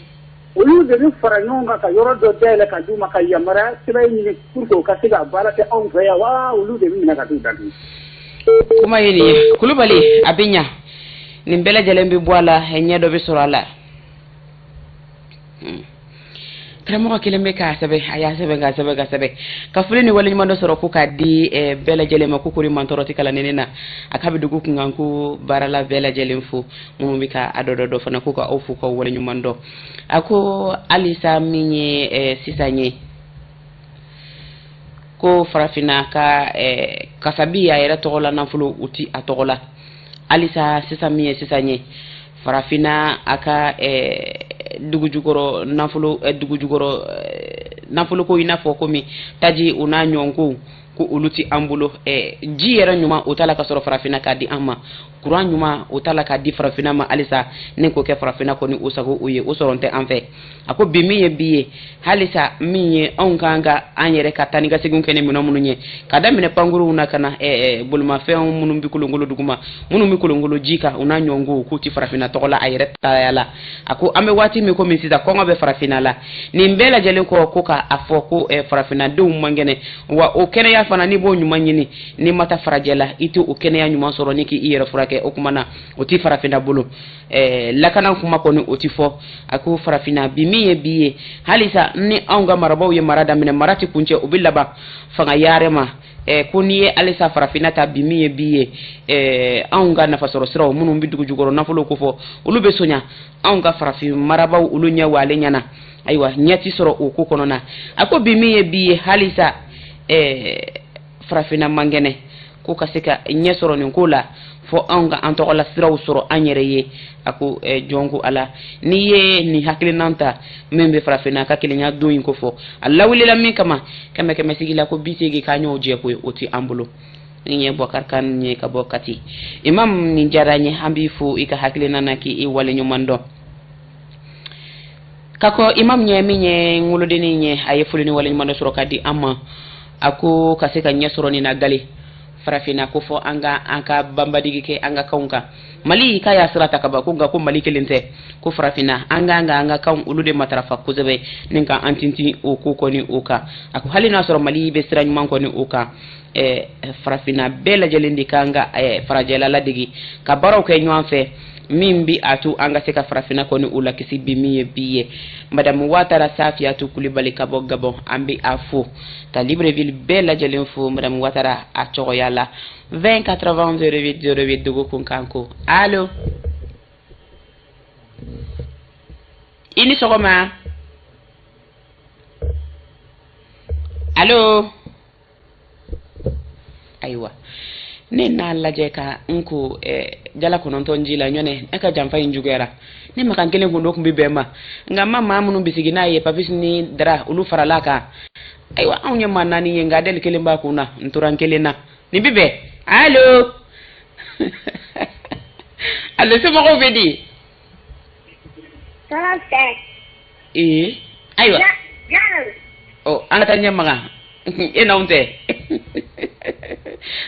olu de bɛ fara ɲɔgɔn kan ka yɔrɔ dɔ dayɛlɛ ka d'u ma ka yamaruya sɛbɛn ɲini pour que u ka se ka baara kɛ anw fɛ yan, wa olu de bɛ minɛ ka t'u datugu. Kuma ye nin ye, Kulubali, a bɛ ɲa, nin bɛɛ lajɛlen bɛ bɔ a la, ɲɛ dɔ bɛ sɔrɔ a la. Karamɔgɔ kelen bɛ k'a sɛbɛn, a y'a sɛbɛn k'a sɛbɛn k'a sɛbɛn ka foli ni waleɲuman dɔ sɔrɔ ko k'a di bɛɛ lajɛlen ma, ko kori mantɔrɔ tɛ kalan ne na, a k'a bɛ dugu kunkan ko baarala bɛɛ lajɛlen fo, minnu bɛ ka a dɔ dɔ dɔ fana, ko ka aw fo k'aw waleɲuman dɔn. A ko halisa min ye sisan ye, ko farafinna ka kasabi a yɛrɛ tɔgɔ la nafolo u ti a tɔgɔ la. Halisa sisan min ye sisan ye, farafinna a ka dugujukɔrɔ nafolo, dugujukɔrɔ nafolo ko i n'a fɔ komi taji o n'a ɲɔgɔnkow, ko olu ti an bolo. Ji yɛrɛ ɲuman o t'a la ka sɔrɔ farafinna k'a di an ma, kuran ɲuman o t'a la k'a di farafinna ma halisa, ni k'o kɛ farafinna kɔni o sago o ye, o sɔrɔ tɛ an fɛ. A ko bi min ye bi ye, halisa min ye anw kan ka an yɛrɛ ka taa ni ka segin kɛ ni minɛn minnu ye, ka daminɛ pankuruw na ka na bolimafɛnw minnu bɛ kolonkolo duguma, minnu bɛ kolonkolo ji kan, u n'a ɲɔgɔnkow, k'u ti farafinna tɔgɔ la a yɛrɛ taya la. A ko an bɛ waati min komi sisan, kɔngɔ bɛ farafinna la, nin bɛɛ lajɛlen kɔ, ko k'a fɔ ko farafinnadenw man kɛnɛ, wa o kɛnɛya fana n'i b'o ɲuman ɲini, n'i ma taa farajɛ la, i tɛ o kɛnɛya ɲuman sɔrɔ ni k'i yɛrɛ furakɛ. kɛ. O kuma na, o tɛ farafinna bolo. Lakana kuma kɔni, o tɛ fɔ. A ko farafinna bi min ye bi ye, halisa ni anw ka marabaw ye mara daminɛ, mara tɛ kuncɛ, o bɛ laban fanga yaare ma. Ko n'i ye halisa farafinna ta bi min ye bi ye, anw ka nafasɔrɔ siraw minnu bɛ dugu jukɔrɔ nafolo ko fɔ, olu bɛ sonya. Anw ka farafin marabaw, olu ɲɛ walen ɲɛna. Ayiwa, ɲɛ ti sɔrɔ o ko kɔnɔna. A ko bi min ye bi ye, halisa farafinna man kɛnɛ. Ko ka se ka ɲɛ sɔrɔ nin ko la, fɔ anw ka an tɔgɔla siraw sɔrɔ an yɛrɛ ye. A ko jɔn ko Ala, n'i ye nin hakilinan ta min bɛ farafinna ka kelenya don in ko fɔ, a lawulila min kama, kɛmɛ kɛmɛ sigi la ko 80 k'a ɲɔgɔn jɛ ko ye, o ti an bolo. Nin ye Bɔkari Kan ye ka bɔ Kati. Imam, nin diyara n ye, an b'i fo i ka hakilina na, k'i waleɲuman dɔn. Ka kɔ imam ɲɛ, min ye n wolodennin ye, a ye foli ni waleɲuman dɔ sɔrɔ ka di an ma. A ko ka se ka ɲɛ sɔrɔ nin na gale farafinna ko, fɔ an ka an ka banbadigi kɛ an ka kanw kan. Mali k'a y'a sira ta ka ban ko, nka ko Mali kelen tɛ, ko farafinna an k'an ka an ka kanw olu de matarafa kosɛbɛ ni ka an tintin o ko kɔni o kan. A ko hali n'a sɔrɔ Mali bɛ sira ɲuman kɔni o kan, farafinna bɛɛ lajɛlen de kan ka farajɛla ladege ka baaraw kɛ ɲɔgɔn fɛ, min bi a to an ka se ka farafinna kɔni o lakisi bi min ye bi ye. Madamu Watara Safiyatu Kulibali ka bɔ Gabon, an bɛ a fo ka Libreville bɛɛ lajɛlen fo madamu Watara a cogoya la. 20 80 08 08, dugu kun kan ko. Allo, i ni sɔgɔma. Allo. Ayiwa, ne n'a lajɛ ka n ko jala 9 ji la ɲɔnɛ, ne ka janfa in juguyara. Ne makan kelen kun do kun bɛ bɛn ma, nka ma maa minnu bisigi n'a ye, Papis ni Dara, olu farala kan. Ayiwa, anw ye maa naani ye, nka Adɛli kelen b'a kun na, n tora n kelen na. Nin bɛ bɛn. Allo, allo, somɔgɔw bɛ di? Ee, ayiwa, ɔ an ka taa ɲɛ. Magan, e n'anw tɛ.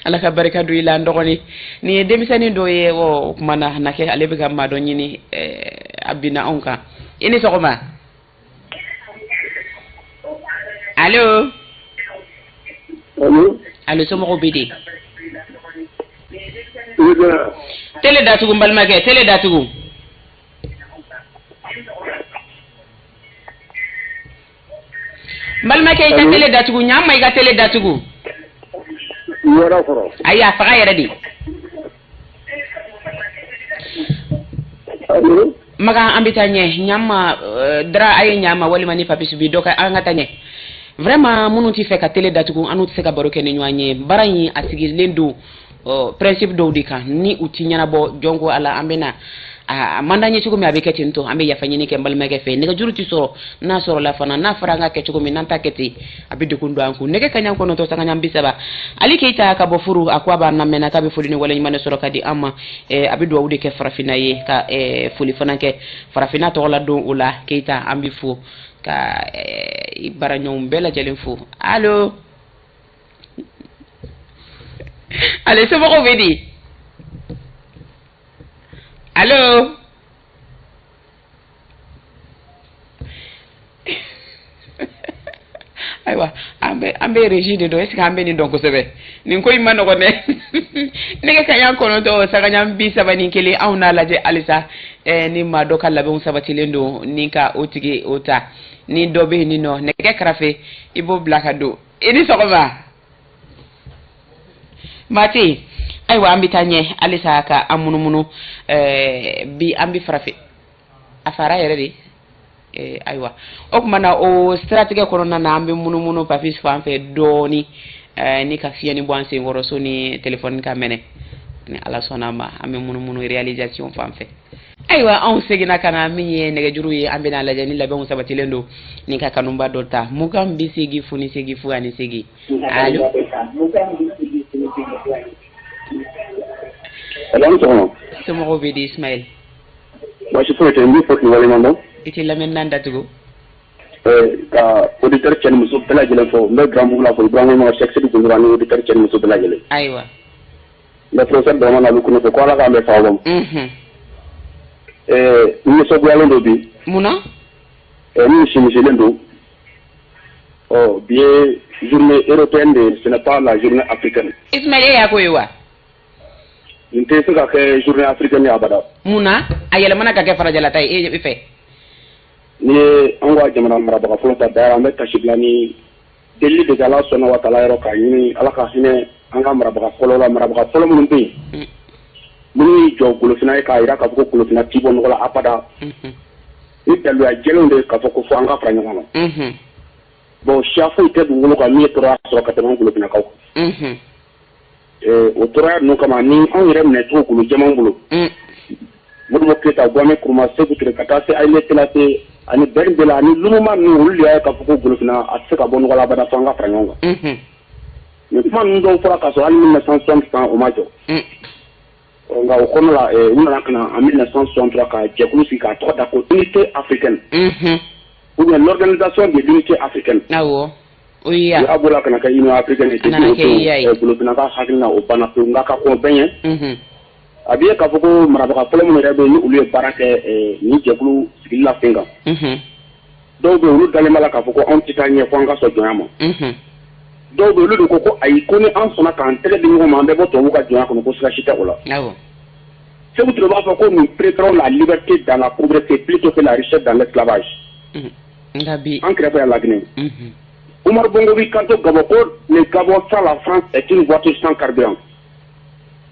Ala ka barika don i la, n dɔgɔnin. Nin ye denmisɛnnin dɔ ye. Ɔ o tuma na, na kɛ ale bɛ ka maa dɔ ɲini, a binna anw kan. I ni sɔgɔma. Allo. Allo. Allo, somɔgɔw bɛ di? Télé datugu, n balimakɛ, télé datugu. N balimakɛ, i ka télé datugu. Ɲa ma, i ka télé datugu. Yɔrɔ kɔrɔ. Ayi, a faga yɛrɛ de. Allo. Magan, an bɛ taa ɲɛ. Ɲama Dara, a ye ɲama walima ni Papis bi dɔ ka an ka taa ɲɛ. Vraiment, minnu tɛ fɛ ka télé datugu, an n'u tɛ se ka baro kɛ ni ɲɔgɔn ye. Baara in a sigilen don principe dɔw de kan, ni u ti ɲɛnabɔ, jɔn ko Ala, an bɛ na a man d'an ye cogo min, a bɛ kɛ ten tɔ. An bɛ yafa ɲini kɛ n balimakɛ fɛ. Nɛgɛjuru ti sɔrɔ, n'a sɔrɔla fana, n'a fɔra an ka kɛ cogo min, n'an ta kɛ ten, a bɛ degun don an kun. Nɛgɛ kaɲa 9 sangaɲa 30. Ali Keyita ka bɔ furu, a ko a b'an lamɛnna, k'a bɛ foli ni waleɲuman de sɔrɔ ka di an ma. A bɛ dugawu de kɛ farafinna ye, ka foli fana kɛ farafinna tɔgɔ la don o la. Keyita, an bɛ fo ka i baaraɲɔgɔnw bɛɛ lajɛlen fo. Allo, ale, somɔgɔw bɛ di? Allo, ayiwa, an bɛ régie de dɔn. Est ce que an bɛ nin dɔn kosɛbɛ? Nin ko in ma nɔgɔn dɛ. Nɛgɛ kaɲa 9 sagaɲa 31. Anw n'a lajɛ halisa ni maa dɔ ka labɛnw sabatilen don ni ka o tigi o ta. Ni dɔ bɛ yen nin nɔ, nɛgɛ kɛrɛfɛ, i b'o bila ka don. I ni sɔgɔma. Maa tɛ yen. Ayiwa, an bɛ taa ɲɛ halisa ka an munumunu. Bi an bɛ farafin a fara yɛrɛ de. Ayiwa, o tuma na, o siratigɛ kɔnɔna na, an bɛ munumunu Papis fan fɛ dɔɔni ni ka fiɲɛni bɔ an senkɔrɔ so ni telefɔni ka mɛnɛ. Ni Ala sɔnna a ma, an bɛ munumunu réalisation fan fɛ. Ayiwa, anw seginna ka na. Min ye nɛgɛjuru ye, an bɛna lajɛ ni labɛnw sabatilen don ni ka kanuba dɔ ta. 20 80 0 0 8. Allo. Allo, ni sɔgɔma. Somɔgɔw bɛ di, Ismaël? Baasi foyi tɛ, n b'i fo k'i waleɲuman dɔn. I tɛ lamɛnni datugu. Ka auditeur cɛ ni muso bɛɛ lajɛlen fo. N bɛ grand boubou la fo, Ibrahima Cheikh Sidi Gundura, ni auditeur cɛ ni muso bɛɛ lajɛlen. N bɛ professeur Dramane Alu Kone fo, ko Ala k'an bɛɛ sababu ma. N nisɔndiyalen don bi. Mun na? N misimisilen don. Ɔ bi ye journée européenne de ye, ce n'est pas la journée africaine. Ismaël, e y'a ko ye wa? Nin tɛ se ka kɛ journée africaine ye abada. Mun na a yɛlɛmana ka kɛ farajɛlata ye e fɛ? N'i ye an ka jamana marabaga fɔlɔ ta, d'ailleurs an bɛ tasibila ni delili de kɛ Ala sɔnna wa taala yɔrɔ k'a ɲini Ala ka hinɛ an ka marabaga fɔlɔ la, marabaga fɔlɔ minnu bɛ yen, minnu y'i jɔ golofina ye k'a jira k'a fɔ ko golofina ti bɔ nɔgɔ la abada. Ni daluya jɛlenw de ye k'a fɔ ko fo an ka fara ɲɔgɔn kan. Bon, siya foyi tɛ dugukolo kan min ye tɔɔrɔya sɔrɔ ka tɛmɛ an golofinakaw kan. O tɔɔrɔya ninnu kama ni anw yɛrɛ minɛ cogo golo jɛmanw bolo. Modibo Keyita, Kwame Nkrumah, Sékou Touré, ka taa se Haïlé Sélassie ani Ben Bella ani Lumumba ninnu, olu de y'a ye k'a fɔ ko golofina a tɛ se ka bɔ nɔgɔ la abada fo an ka fara ɲɔgɔn kan. Nin kuma ninnu dɔw fɔra k'a sɔrɔ hali 1960 san o ma jɔ. Nka o kɔnɔ la, u nana ka na en 1963 ka jɛkulu sigi k'a tɔgɔ da ko Unité africaine, ou bien l'Organisation de l'unité africaine. Awɔ, OUA. U y'a bɔ la ka na kɛ Union africaine ye. A nana kɛ UA ye. Golofina ka hakilina o banna pewu. Nka ka kɔn bɛɛ ɲɛ, a bɛ ye k'a fɔ ko marabaga fɔlɔ minnu yɛrɛ bɛ yen, ni olu ye baara kɛ nin jɛkulu sigili la sen kan, dɔw bɛ yen, olu dalen b'a la k'a fɔ ko anw tɛ taa ɲɛ fo an ka sɔn jɔnya ma. Dɔw bɛ yen, olu de ko ko ayi, ko ni an sɔnna k'an tɛgɛ di ɲɔgɔn ma, an bɛ bɔ tubabuw ka jɔnya kɔnɔ, ko siga si tɛ o la. Sékou Touré b'a fɔ ko nous préférons la liberté dans la pauvreté plutôt que la richesse dans l'esclavage. Nka bi An kɛrɛfɛ yan, Laginɛ, Omar Bongo b'i kanto Gabon ko le Gabon sans la France est une voiture sans carburant,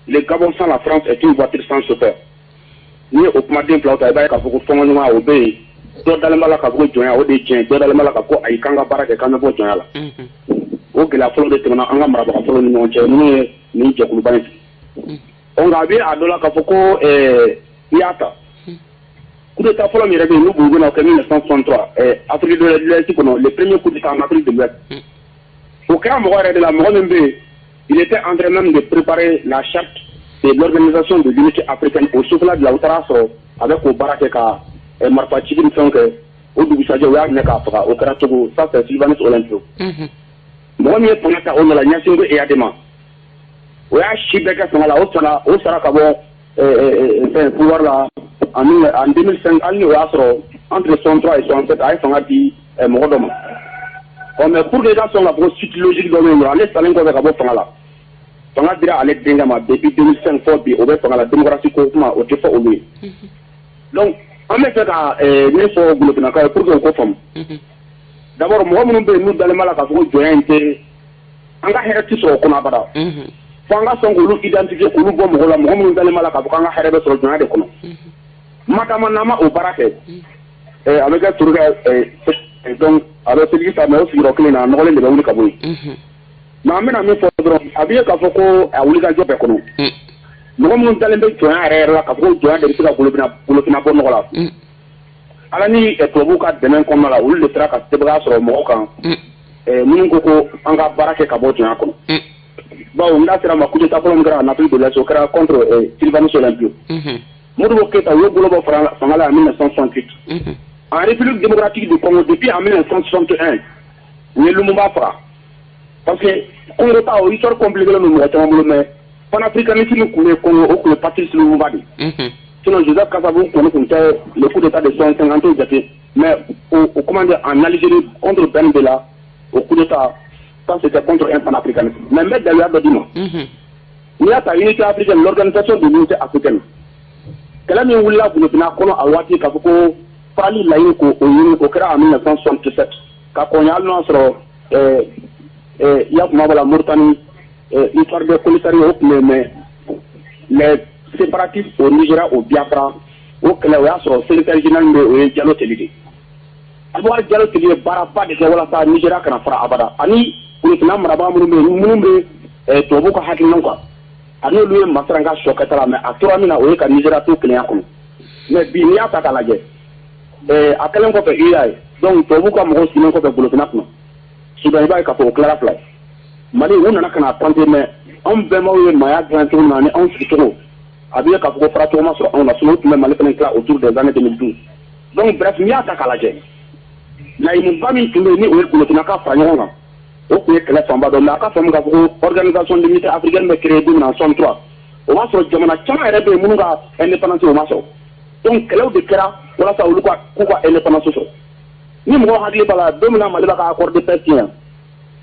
le Gabon sans la France est une voiture sans chauffeur. N'i ye o kumaden filaw ta, i b'a ye k'a fɔ ko fɔnkɔɲɔgɔnya o bɛ yen. Dɔ dalen b'a la k'a fɔ ko jɔnya o de ye tiɲɛ, dɔ dalen b'a la k'a fɔ ko ayi, k'an ka baara kɛ k'an bɛ bɔ jɔnya la. O gɛlɛya fɔlɔ de tɛmɛna an ka marabaga fɔlɔ ni ɲɔgɔn cɛ minnu ye nin jɛkuluba in sigi. Ɔ, nka a bɛ a dɔ la k'a fɔ ko i y'a ta, coup d'état fɔlɔ min yɛrɛ bɛ yen, n'u b'u bɛna o kɛ 1963 Afrique de l'Ouest kɔnɔ, le premier coup d'état en Afrique de l'Ouest, o kɛra mɔgɔ yɛrɛ de la, mɔgɔ min bɛ yen, il était en train même de préparer la charte de l'Organisation de l'unité africaine. O sufɛla de la, u taara sɔrɔ a bɛ k'o baara kɛ ka marifa cili ni fɛnw kɛ. O dugusajɛ, u y'a minɛ k'a faga. O kɛra Togo, ça c'est Sylvanus Olympio. Mɔgɔ min ye fanga ta o nɔ la, Gnassingbé Eyadema, o y'a si bɛɛ kɛ fanga la. O sara, o sara ka bɔ fɛn pouvoir la en 2005, hali ni o y'a sɔrɔ entre 63 et 67 a ye fanga di mɔgɔ dɔ ma. Ɔ, mais pour que i ka sɔn k'a fɔ ko suite logique dɔ bɛ yen nɔ, ale salen kɔfɛ ka bɔ fanga la, fanga dira ale denkɛ ma. Depuis 2005 fɔ bi, o bɛ fanga la. Démocratie ko kuma o tɛ fɔ olu ye. Donc an bɛ fɛ ka min fɔ golofinnakaw ye pour que u ko faamu, d'abord mɔgɔ minnu bɛ yen, n'u dalen b'a la k'a fɔ ko jɔnya in tɛ an ka hɛrɛ tɛ sɔrɔ o kɔnɔ abada, fo an ka sɔn k'olu identifier, k'olu bɔ mɔgɔ la, mɔgɔ minnu dalen b'a la k'a fɔ k'an ka hɛrɛ bɛ sɔrɔ jɔnya de kɔnɔ. Madama n'an ma o baara kɛ, a bɛ kɛ turu kɛ. Donc a bɛ seliji ta, mais o sigiyɔrɔ kelen na, a nɔgɔlen de bɛ wuli ka bɔ yen. Mais an bɛna min fɔ dɔrɔn, a bɛ ye k'a fɔ ko a wulikajɔ bɛɛ kɔnɔ, mɔgɔ minnu dalen bɛ jɔnya yɛrɛ yɛrɛ la k'a fɔ ko jɔnya de bɛ se ka golofina bɔ nɔgɔ la, Ala ni tubabuw ka dɛmɛ kɔnɔna la, olu de sera ka sebaaya sɔrɔ mɔgɔw kan minnu ko ko an ka baara kɛ ka bɔ jɔnya kɔnɔ. Bawo n da sera ma, coup d'état fɔlɔ min kɛra en Afrique de l'Ouest, o kɛra contre Sylvanus Olympio. Modibo Keïta, u ye bolo bɔ fanga la en 1968. En République démocratique du Congo, depuis en 1961, u ye Lumumba faga, parce que Congo ta, o histoire compliquée don mɔgɔ caman bolo, mais panafricanisme tun bɛ Congo, o tun ye Patrice Lumumba de ye. Sinon Joseph Kasavubu kɔni tun tɛ le coup d'état de 65, an t'o jate. Mais o, comment dire, en Algérie contre Ben Bella, au coup d'état, ça c'était contre un panafricaniste. Mais n bɛ daluya dɔ d'i ma. N'i y'a ta Unité africaine, l'Organisation de l'unité africaine, kɛlɛ min wulila Burukina kɔnɔ a waati k'a fɔ ko farali laɲini k'o ɲini, o kɛra en 1967 ka kɔn, hali n'o y'a sɔrɔ i y'a kuma bɔ la Mauritanie, histoire de Polisario, o tun bɛ yen. Mais les séparatistes au Nigeria, au Biafra, o kɛlɛ, o y'a sɔrɔ secrétaire général min bɛ yen, o ye Jalo Teli de ye. Abubakar Jalo Teli ye baaraba de kɛ walasa Nigeria kana fara abada. Ani Burukina marabaa minnu bɛ yen, minnu bɛ tubabuw ka hakilinaw kan, ani olu ye masaran ka sɔ kɛta la. Mais a tora min na, o ye ka Nigeria to kelenya kɔnɔ. Mais bi, n'i y'a ta k'a lajɛ, a kɛlen kɔfɛ UA ye, donc tubabuw ka mɔgɔw sigilen kɔfɛ Burukina kunna, Soudan, i b'a ye k'a fɔ o tilara fila ye. Mali, u nana ka na tenter, mais anw bɛnbaw ye maaya dilan cogo min na ani anw sigicogo, a bɛ ye k'a fɔ ko fara cogo ma sɔrɔ anw na. Sinon u tun bɛ Mali fana tila autour des années 2012. Donc bref, n'i y'a ta k'a lajɛ, laɲiniba min tun bɛ yen, ni o ye Burukina ka fara ɲɔgɔn kan, o tun ye kɛlɛ fanba dɔ. Mais a ka faamu k'a fɔ ko Organisation de l'unité africaine bɛ créer don min na, en 63, o b'a sɔrɔ jamana caman yɛrɛ bɛ yen minnu ka indépendance o ma sɔrɔ. Donc kɛlɛw de kɛra walasa olu ka k'u ka indépendance sɔrɔ. Ni mɔgɔw hakili b'a la, don min na Mali b'a ka accord de paix signé,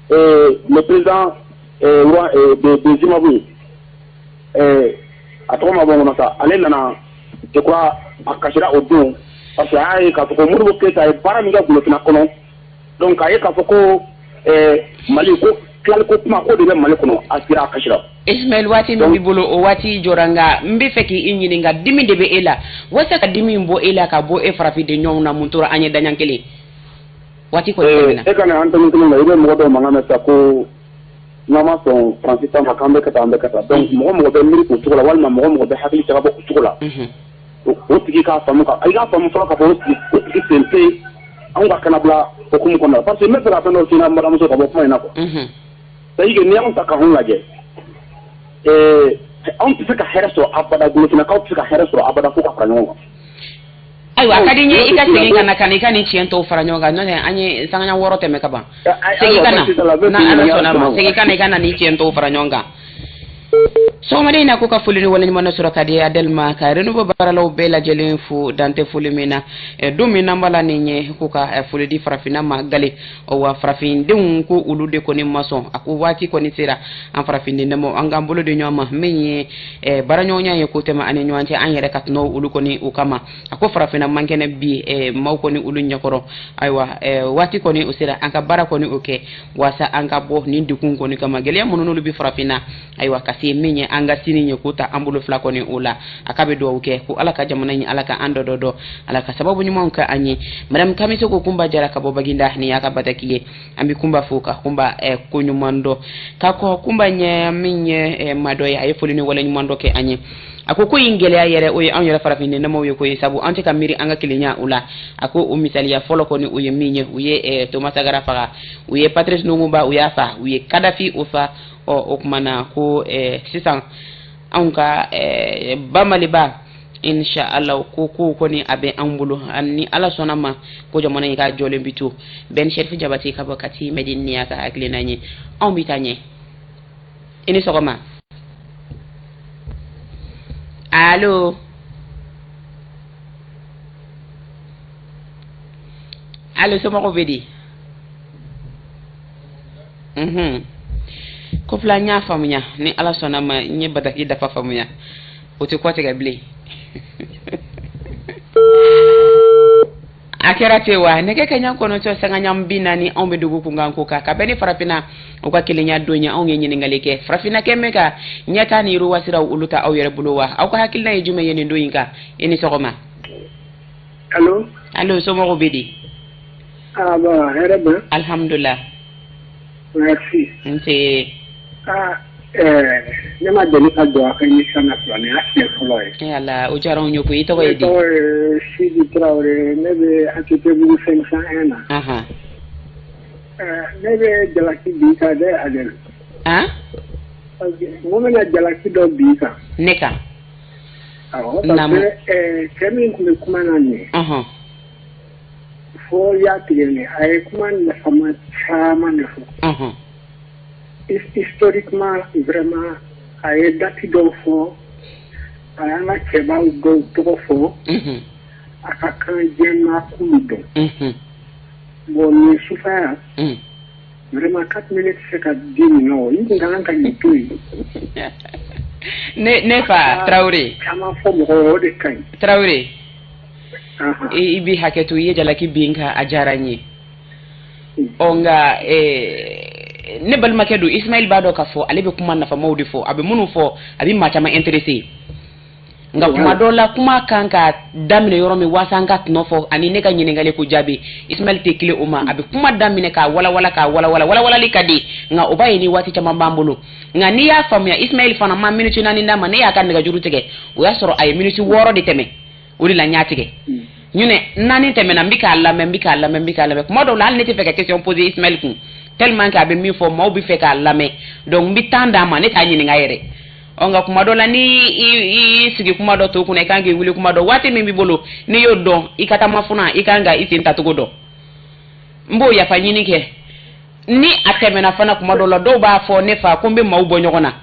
le président de Zimbabwe, A tɔgɔ ma bɔ n kɔnɔ sa, ale nana, je crois, a kasira o don parce que a y'a ye k'a fɔ ko Modibo Keyita ye baara min kɛ Golofina kɔnɔ. Donc a ye k'a fɔ ko Mali ko tilali ko kuma ko de bɛ Mali kɔnɔ, a sira a kasira. Ismaël, waati min b'i bolo, o waati jɔra, nka n bɛ fɛ k'i ɲininka, dimi de bɛ e la. Walasa ka dimi in bɔ e la, ka bɔ e farafiden ɲɔgɔnw na, mun tora an ye daɲan kelen waati kɔni tɛmɛna? E ka na antenne kelen na, i bɛ mɔgɔ dɔw mankan mɛn sa ko n'an ma sɔn Faransi ta ma, k'an bɛ ka taa, an bɛ ka taa. Donc mɔgɔ mɔgɔ bɛ miiri o cogo la, walima mɔgɔ mɔgɔ bɛ hakili jagabɔ o cogo la, o tigi k'a faamu, ka i k'a faamu fɔlɔ k'a fɔ o tigi sen tɛ anw ka kanabila hokumu kɔnɔ, parce que n bɛ fɛ ka fɛn dɔ f'i ɲɛna, n balimamuso, ka bɔ kuma in na quoi. C'est à dire que n'i y'anw ta k'anw lajɛ, anw tɛ se ka hɛrɛ sɔrɔ abada, Golofinakaw tɛ se ka hɛrɛ sɔrɔ abada fo ka fara ɲɔgɔn kan. Ayiwa, a ka di n ye i ka segin ka na, ka na i ka nin tiɲɛ tɔw fara ɲɔgɔn kan, n'o tɛ an ye sangaɲa 6 tɛmɛ ka ban. Segin ka na, n'Ala sɔnna ma, segin ka na i ka na nin tiɲɛ tɔw fara ɲɔgɔn kan. Sɔgɔmada in na, ko ka foli ni waleɲuman sɔrɔ ka di Adel ma, ka Renouveau baaralaw bɛɛ lajɛlen fo dantɛ foli min na. Don min n'an b'a la nin ye, ko ka foli di farafinna ma gale wa farafindenw, ko olu de kɔni ma sɔn. A ko waati kɔni sera an farafinden damaw an k'an bolo di ɲɔgɔn ma, min ye baaraɲɔgɔnya ye, ko tɛmɛ an ni ɲɔgɔn cɛ, an yɛrɛ ka tɔnɔ olu kɔni o kama. A ko farafinna man kɛnɛ bi maaw kɔni olu ɲɛkɔrɔ. Ayiwa, waati kɔni o sera an ka baara kɔni o kɛ waasa an ka bɔ nin degun kɔni kama, gɛlɛya minnu n'olu bɛ farafinna. Ayiwa, ka se min ye an ka sini ye, k'o ta an bolo fila kɔni o la. A k'a bɛ dugawu kɛ ko Ala ka jamana in, Ala ka an dɔ dɔ dɔ, Ala ka sababu ɲumanw kɛ an ye. Madame Kamise ko Kunba Jara ka bɔ Baginda, nin y'a ka bataki ye. An bɛ Kunba fo ka Kunba ko ɲuman dɔn ka kɔ Kunba ɲɛ min ye maa dɔ ye. A ye foli ni wale ɲuman dɔ kɛ an ye. A ko ko in gɛlɛya yɛrɛ, o ye anw yɛrɛ farafin namaw ye ko ye, sabu an tɛ ka miiri an ka kelenya o la. A ko o misaliya fɔlɔ kɔni, o ye min ye, u ye Thomas Sankara faga, u ye Patrice Lumumba, u y'a fa, u ye Kadafi o fa. Ɔ, o tuma na ko sisan anw ka ba Maliba, insha Allah, ko kow kɔni a bɛ an bolo ni Ala sɔnna ma, ko jamana in ka jɔlen bi to. Ben Sherifu Jabate ka bɔ Kati Medine, ni y'a ka hakilina ye. Anw bɛ taa ɲɛ. I ni sɔgɔma. Allo, allo, somɔgɔw bɛ di? Ko fila n y'a faamuya, ni Ala sɔnna ma, n ye bataki dafa faamuya, o tɛ kɔ tigɛ bilen. A kɛra ten wa, nɛgɛ kaɲa 9:40, anw bɛ dugu kunkan ko kan ka bɛn ni farafinna o ka kelenya don ye. Anw ye ɲininkali kɛ: farafinna kɛ bɛ ka ɲɛta ni yiriwa siraw olu ta aw yɛrɛ bolo wa? Aw ka hakilina ye jumɛn ye nin don in kan? I ni sɔgɔma. Allo. Allo, somɔgɔw bɛ di? Ah bon, hɛrɛ bɛ. Alhamdulilah. Merci. Nse. Ah, ne ma deli ka don a ka émission na fɔlɔ, nin y'a siɲɛ fɔlɔ ye. Eh Ala, o diyara anw ye koyi. I tɔgɔ ye di? Ne tɔgɔ ye Sidi Traoré, ne bɛ ATT-bugu 501 na. Ne bɛ jalaki bin kan dɛ, Adel. Han? Parce que n ko n bɛna jalaki dɔ bin kan. Ne kan? Awɔ, parce que cɛ min tun bɛ kuma na nin ye. Fo y'a tigɛ nin, a ye kuma nafama caman de fɔ. Historiquement, vraiment, a ye date dɔw fɔ, a y'an ka cɛbaw dɔw tɔgɔ fɔ. A ka kan diɲɛmaa k'olu dɔn. Bon, nin sufaya, vraiment, 4 minutes tɛ se ka di nin na o, i kun ka kan ka nin to yen. Ne fa Traoré. Caman fɔ mɔgɔw ye, o de ka ɲi. Traoré. I bi hakɛ to, i ye jalaki bin kan, a diyara n ye. Ɔ, nka ne balimakɛ don Ismaël b'a dɔn k'a fɔ ale bɛ kuma nafamaw de fɔ. A bɛ minnu fɔ, a bɛ maa caman intéressé, nka kuma dɔw la, kuma kan ka daminɛ yɔrɔ min waasa an ka tɔnɔ fɔ ani ne ka ɲininkali ko jaabi, Ismaël tɛ tile o ma. A bɛ kuma daminɛ k'a walawala, k'a walawala, walawalali ka di, nka o b'a ye ni waati caman b'an bolo. Nka n'i y'a faamuya, Ismaël fana ma minute 4 d'a ma. Ne y'a ka nɛgɛjuru tigɛ, o y'a sɔrɔ a ye minute 6 de tɛmɛ, o de la n y'a tigɛ. Ɲinɛ 4 tɛmɛna, n bɛ k'a lamɛn, n bɛ k'a lamɛn, n bɛ k'a lamɛn. Kuma dɔw la, hali ne tɛ fɛ ka question poser Ismaël kun, tellement que a bɛ min fɔ, maaw bɛ fɛ k'a lamɛn. Donc n bɛ temps d'a ma, ne t'a ɲininka yɛrɛ. Ɔ, nka kuma dɔ la, ni i sigi kuma dɔ to kunna, i kan k'i wuli kuma dɔ, waati min b'i bolo, n'i y'o dɔn, i ka taa mafuna, i kan ka i sen tacogo dɔn. N b'o yafa ɲini kɛ ni a tɛmɛna fana. Kuma dɔ la, dɔw b'a fɔ ne fa ko n bɛ maaw bɔ ɲɔgɔn na,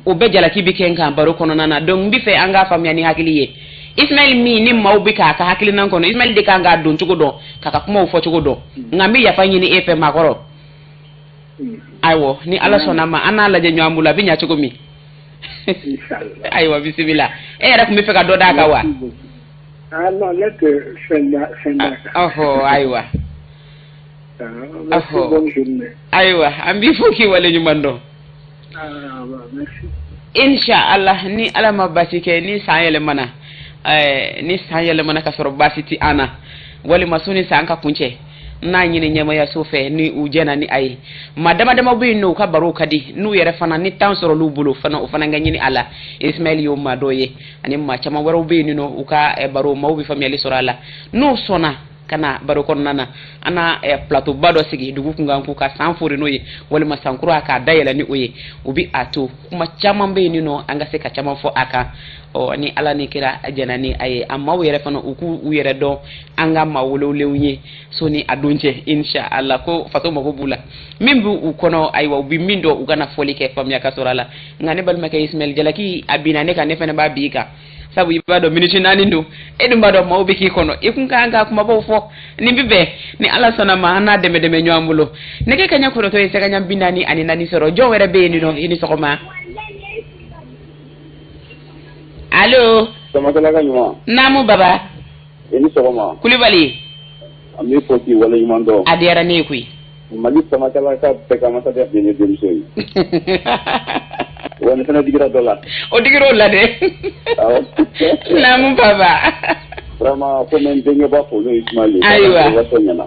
o bɛɛ jalaki bɛ kɛ n kan baro kɔnɔna na. Donc n bɛ fɛ an k'a faamuya ni hakili ye. Ismaël min ni maaw bɛ k'a ka hakilina kɔnɔ, Ismaël de kan k'a don cogo dɔn, k'a ka kumaw fɔ cogo dɔn. Nka n bɛ yafa ɲini e fɛ, maakɔrɔ. Ayiwa, ni Ala sɔnna ma, an n'a lajɛ ɲɔgɔn bolo, a bɛ ɲɛ cogo min. Inchallah. Ayiwa, bisimila. E yɛrɛ tun bɛ fɛ ka dɔ d'a kan wa? Ah non, ne tɛ fɛn da fɛn d'a kan. Ɔhɔ, ayiwa. Ah, merci, bonne journée. Ayiwa, an b'i fo k'i waleɲuman dɔn. Ah, merci. Insha Allah, ni Ala ma basi kɛ, ni san yɛlɛmana, ni san yɛlɛmana ka sɔrɔ baasi ti an na, walima soni san ka kuncɛ, n'a ɲini ɲɛmayaso fɛ, ni u jɛna ni a ye, maa dama dama bɛ yen nɔ, u ka baro ka di n'u yɛrɛ fana, ni temps sɔrɔ l'u bolo fana, o fana ka ɲini a la. Ismaël y'o maa dɔ ye, ani maa caman wɛrɛw bɛ yen nɔ, u ka baro, maaw bɛ faamuyali sɔrɔ a la. N'u sɔnna ka na baro kɔnɔna na, an na plateau ba dɔ sigi dugu kunkan ko ka san fori n'o ye, walima san kura k'a dayɛlɛ ni o ye. O bi a to kuma caman bɛ yen nɔ, an ka se ka caman fɔ a kan. Ɔ, ni Ala ni kira jɛna ni a ye, a maaw yɛrɛ fana, u k'u u yɛrɛ dɔn an ka maa welewelenw ye soni a don cɛ, insha Allah, ko faso mago b'u la, min b'u u kɔnɔ. Ayiwa, u bi min dɔn, u kana fɔli kɛ, faamuya ka sɔrɔ a la. Nka ne balimakɛ Ismaël, jalaki a binna ne kan, ne fana b'a bi i kan, sabu i b'a dɔn miniti 4 don, e dun b'a dɔn maaw bɛ k'i kɔnɔ, i kun kan ka kumabaw fɔ. Nin bi bɛn, ni Ala sɔnna ma, an n'a dɛmɛ dɛmɛ ɲɔgɔn bolo. Nɛgɛ kaɲɛ 9 ye sɛgɛɲɛ 44 sɔrɔ. Jɔn wɛrɛ bɛ yen nɔ? I ni sɔgɔma, allo. Samakɛla ka ɲuman. Naamu, baba. I ni sɔgɔma. Kulibali. An b'i fo k'i waleɲuman dɔn. A diyara ne ye koyi. Mali samakɛla ka bɛɛ ka masadenya bɛ ne denmuso ye. Wa nin fana digira dɔ la. O digir'o la dɛ. Awɔ. Naamu, baba. Vraiment, ko n bɛ n denkɛ ba fo, n'o ye Ismaël ye. Ayiwa. Waso ɲɛna.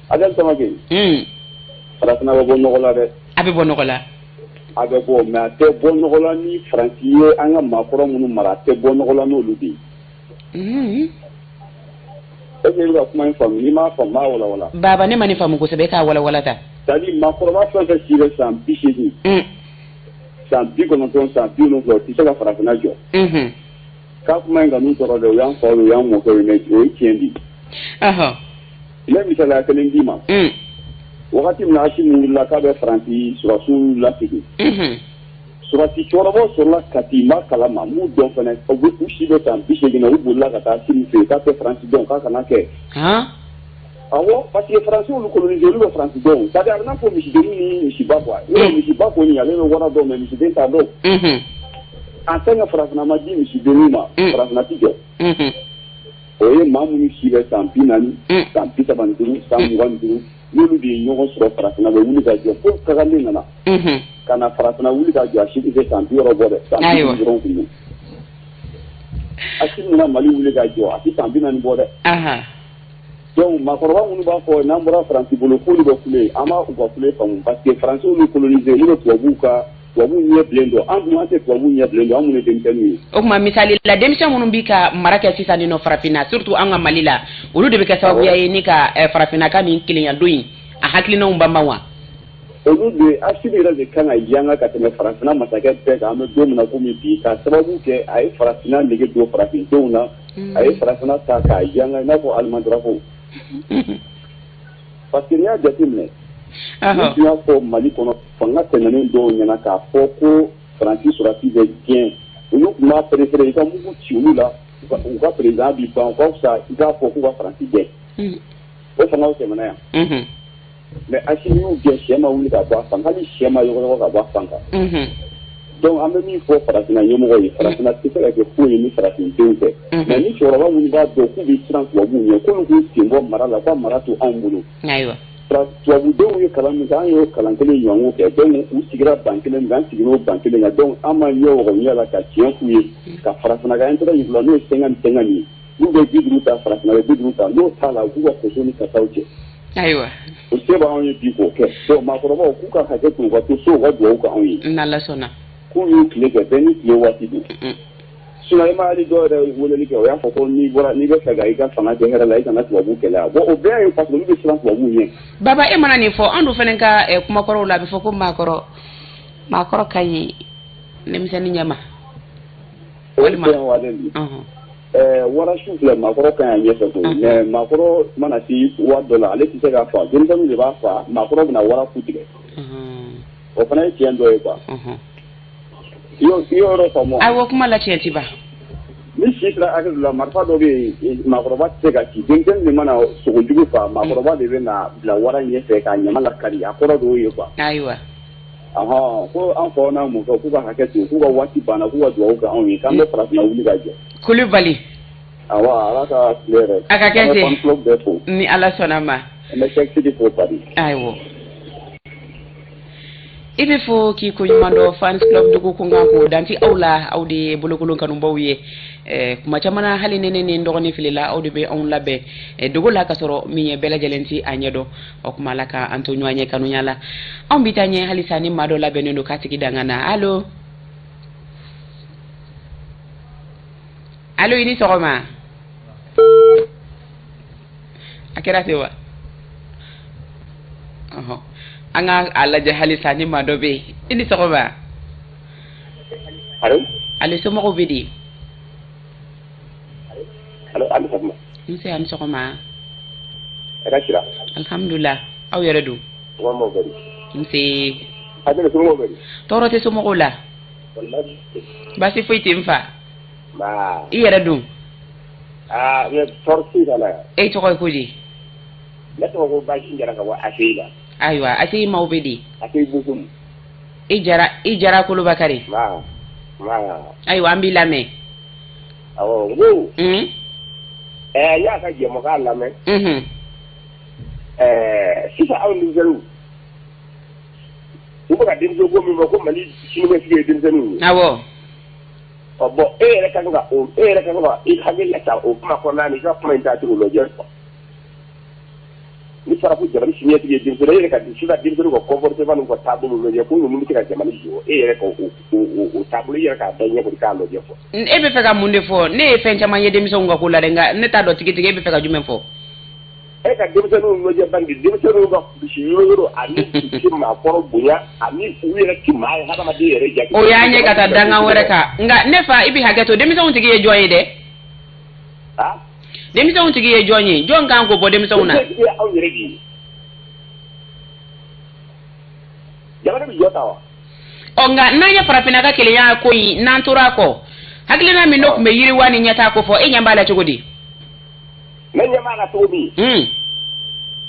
Adel Samake. Farafinna bɛ bɔ nɔgɔ la dɛ. A bɛ bɔ nɔgɔ la. A bɛ bɔ, mais a tɛ bɔ nɔgɔ la ni Faransi ye an ka maakɔrɔ minnu mara, a tɛ bɔ nɔgɔ la n'olu de ye. Est ce que i bɛ ka kuma in faamu? N'i m'a faamu, n b'a walawala. Baba, ne ma nin faamu kosɛbɛ, e k'a walawala ta. C'est à dire, maakɔrɔba fɛn fɛn si bɛ san 80, san 90, san 70, o tɛ se ka farafinna jɔ. K'a kuma in kanu tɔɔrɔ dɛ, o y'an faw ye, o y'an mɔkɛw ye, mais o ye tiɲɛ de ye. N bɛ misaliya kelen d'i ma. Wagati min na Asimi wulila k'a bɛ Faransi sɔrɔdasiw lasegin, sɔrɔdasi cɛkɔrɔbaw sɔrɔla Kati, n b'a kalama, n b'u dɔn fɛnɛ, u si bɛ san 80 na, u bolila ka taa Asimi fɛ yen k'a tɛ Faransi dɔn, k'a kana kɛ. Awɔ, parce que Faransi olu colonisé, olu bɛ Faransi dɔn. C'est à dire, a bɛ n'a fɔ misidennin ni misiba quoi. Yɔrɔ misiba kɔni, ale bɛ wara dɔn, mais misiden t'a dɔn. En tant que farafinna ma di misidennin ma, farafinna ti jɔ. O ye maa minnu si bɛ san 40, san 35, san 25, n'olu de ye ɲɔgɔn sɔrɔ, farafinna bɛ wuli ka jɔ. Fo Kagame nana ka na farafinna wuli ka jɔ, a si tɛ se san 60 bɔ dɛ, san 50 dɔrɔn tun don. Asimi nana Mali wuli ka jɔ, a tɛ san 40 bɔ dɛ. Donc maakɔrɔba minnu b'a fɔ n'an bɔra Faransi bolo k'olu bɛ kule, an b'a u ka kule faamu, parce que Faransi y'olu coloniser, olu bɛ tubabuw ka tubabuw ɲɛ bilen dɔn, an dun an tɛ tubabuw ɲɛ bilen dɔn, an minnu ye denmisɛnninw ye. O tuma, misali la, denmisɛn minnu bi ka mara kɛ sisan nin nɔ farafinna, surtout an ka Mali la, olu de bɛ kɛ sababuya ye ni ka farafinna ka nin kelenya don in a hakilinaw banban wa? Olu de, Asimi yɛrɛ de kan ka yanga ka tɛmɛ farafinna masakɛ bɛɛ kan an bɛ don min na komi bi, ka sababu kɛ a ye farafinna nege don farafindenw na, a ye farafinna ta k'a yanga i n'a fɔ allemand drapeau. Parce que n'i y'a jateminɛ, ni tun y'a fɔ Mali kɔnɔ fanga tɛmɛnen dɔw ɲɛna k'a fɔ ko Faransi sɔrɔdasi bɛ gɛn, olu tun b'a préféré i ka mugu ci olu la, u ka président bi ban, o ka fisa i k'a fɔ k'u ka Faransi gɛn. O fangaw tɛmɛna yan. Mais Asimi y'u gɛn, sɛ ma wuli ka bɔ a fan, hali sɛ ma yɔgɔyɔgɔ ka bɔ a fan kan. Donc an bɛ min fɔ farafinna ɲɛmɔgɔ ye, farafinna tɛ se ka kɛ foyi ye ni farafindenw tɛ. Mais ni cɛkɔrɔba minnu b'a dɔn k'u bɛ siran tubabuw ɲɛ, k'olu k'u sen bɔ mara la, ka mara to anw bolo. Tubabudenw ye kalan min kɛ, an y'o kalan kelen ɲɔgɔn kɛ. Donc u sigira ban kelen min kan, an sigira o ban kelen kan. Donc an m'an ɲɛ wɔgɔ ɲɛ la ka tiɲɛ f'u ye, ka farafinna ka intérêt yir'u la, n'o ye 50-50 ye. N'u bɛ 50 ta, farafinna bɛ 50 ta, n'o t'a la, u k'u ka faso ni kasaw cɛ. O se b'anw ye bi k'o kɛ. Donc maakɔrɔbaw k'u ka hakɛ to, u ka to so, u ka dugawu kɛ anw ye. N'Ala sɔnna. K'u y'u tile kɛ, bɛɛ ni tile waati don. Sinon i ma hali dɔw yɛrɛ weleli kɛ, o y'a fɔ ko n'i bɔra, n'i bɛ fɛ ka i ka fanga kɛ hɛrɛ la, i kana tubabu kɛlɛ. Bon, o bɛɛ ye parce que olu bɛ siran tubabuw ɲɛ. Baba, e mana nin fɔ, an dun fana ka kumakɔrɔw la, a bɛ fɔ ko maakɔrɔ maakɔrɔ ka ɲi denmisɛnnin ɲɛ ma. Walima warasu filɛ, maakɔrɔ ka ɲi a ɲɛfɛ koyi, mais maakɔrɔ mana se waati dɔ la, ale tɛ se k'a fa, denmisɛnninw de b'a fa, maakɔrɔ bɛna wara ku tigɛ. O fana ye tiɲɛ dɔ ye quoi. I y'o yɔrɔ faamu wa? Awɔ, kuma la tiɲɛ ti ban. Ni si sera hakɛ dɔ la, marifa dɔ bɛ yen, maakɔrɔba tɛ se ka ci, denmisɛnnin de mana sogojugu fa, maakɔrɔba de bɛ na bila wara ɲɛfɛ k'a ɲama lakari, a kɔrɔ de y'o ye quoi. Ayiwa. Ahɔn, ko an faw n'an mɔkɛw k'u ka hakɛ to, k'u ka waati banna, k'u ka dugawu kɛ anw ye, k'an bɛ farafinna wuli ka jɔ. Kulubali. Awa, Ala ka tile yɛrɛ. A ka kɛ An bɛ ten. fan club bɛɛ fo. Ni Ala sɔnna ma. An bɛ Cheikh Sidi fo Paris. Ayiwa. I bɛ fo k'i ko ɲuman dɔn fans club dugu kunkan ko danti aw la, aw de ye bolokolon kanubaw ye. Kuma caman na hali ne ni n dɔgɔnin filila, aw de bɛ anw labɛn dogo la ka sɔrɔ min ye bɛɛ lajɛlen ti a ɲɛ dɔn. O kuma Ala ka an to ɲɔgɔn ye kanuya la. Anw bɛ taa ɲɛ halisa ni maa dɔ labɛnnen don k'a tigi danga na. Allo, allo, i ni sɔgɔma. A kɛra ten wa? Ɔhɔn, an ka a lajɛ halisa ni maa dɔ bɛ yen. I ni sɔgɔma. Allo. Ale somɔgɔw bɛ di? Allo, a ni sɔgɔma. Nse, a ni sɔgɔma. Hɛrɛ sira. Alhamdulilah, aw yɛrɛ dun? Somɔgɔw bɛ di? Nse. Adele, somɔgɔw bɛ di? Tɔɔrɔ tɛ somɔgɔw la. Walahi. Baasi foyi tɛ n fa. Nba. I yɛrɛ dun? Aa, n tɔɔrɔ foyi t'a la yan. E tɔgɔ ye ko di? Ne tɔgɔ ko Basi Jara ka bɔ ACI la. Ayiwa, ACI maaw bɛ di? ACI Bokum. I Jara, i Jara Kolobakari. Nba. Nba. Ayiwa, an b'i lamɛn. Awɔ, n ko. N y'a ka jɛmukan lamɛn. Sisan anw denmisɛnninw, u bɛ ka denmisɛn ko min fɔ ko Mali siniɲɛsigi ye denmisɛnninw ye. Awɔ. Ɔ bon, e yɛrɛ ka kan ka o, e yɛrɛ ka kan ka i hakili lata o kuma kɔnɔna na, i ka kuma in taacogo lajɛ quoi. Ni fɔra ko jamana siniɲɛsigi ye denmisɛnnin, e yɛrɛ ka sisan denmisɛnninw ka comportement n'u ka taabolo lajɛ ko ninnu bɛ se ka jamana jɔ, e yɛrɛ ka o taabolo, i yɛrɛ k'a bɛɛ ɲɛfɔ k'a lajɛ quoi. E bɛ fɛ ka mun de fɔ? Ne ye fɛn caman ye denmisɛnw ka ko la dɛ, nka ne t'a dɔn tigitigi e bɛ fɛ ka jumɛn fɔ. E ka denmisɛnninw lajɛ bange, denmisɛnninw ka kulusi yɔrɔ ani u tɛ maakɔrɔ bonya ani u yɛrɛ ti maa ye hadamaden yɛrɛ jate. O y'an ye ka taa dangan wɛrɛ kan, nka ne fa, i bɛ hakɛ to, denmisɛnw tigi ye jɔn ye dɛ? Denmisɛnw tigi ye jɔn ye? Jɔn kan k'o bɔ denmisɛnw na? Denmisɛnw tigi ye anw yɛrɛ de ye. Jamana bɛ jɔ ta wa? Ɔ, nka n'an ye farafinna ka kelenya ko in, n'an tora a kɔ, hakilina min n'o tun bɛ yiriwa ni ɲɛtaa ko fɔ, e ɲɛ b'a la cogo di? Ne ɲɛ b'a la cogo min?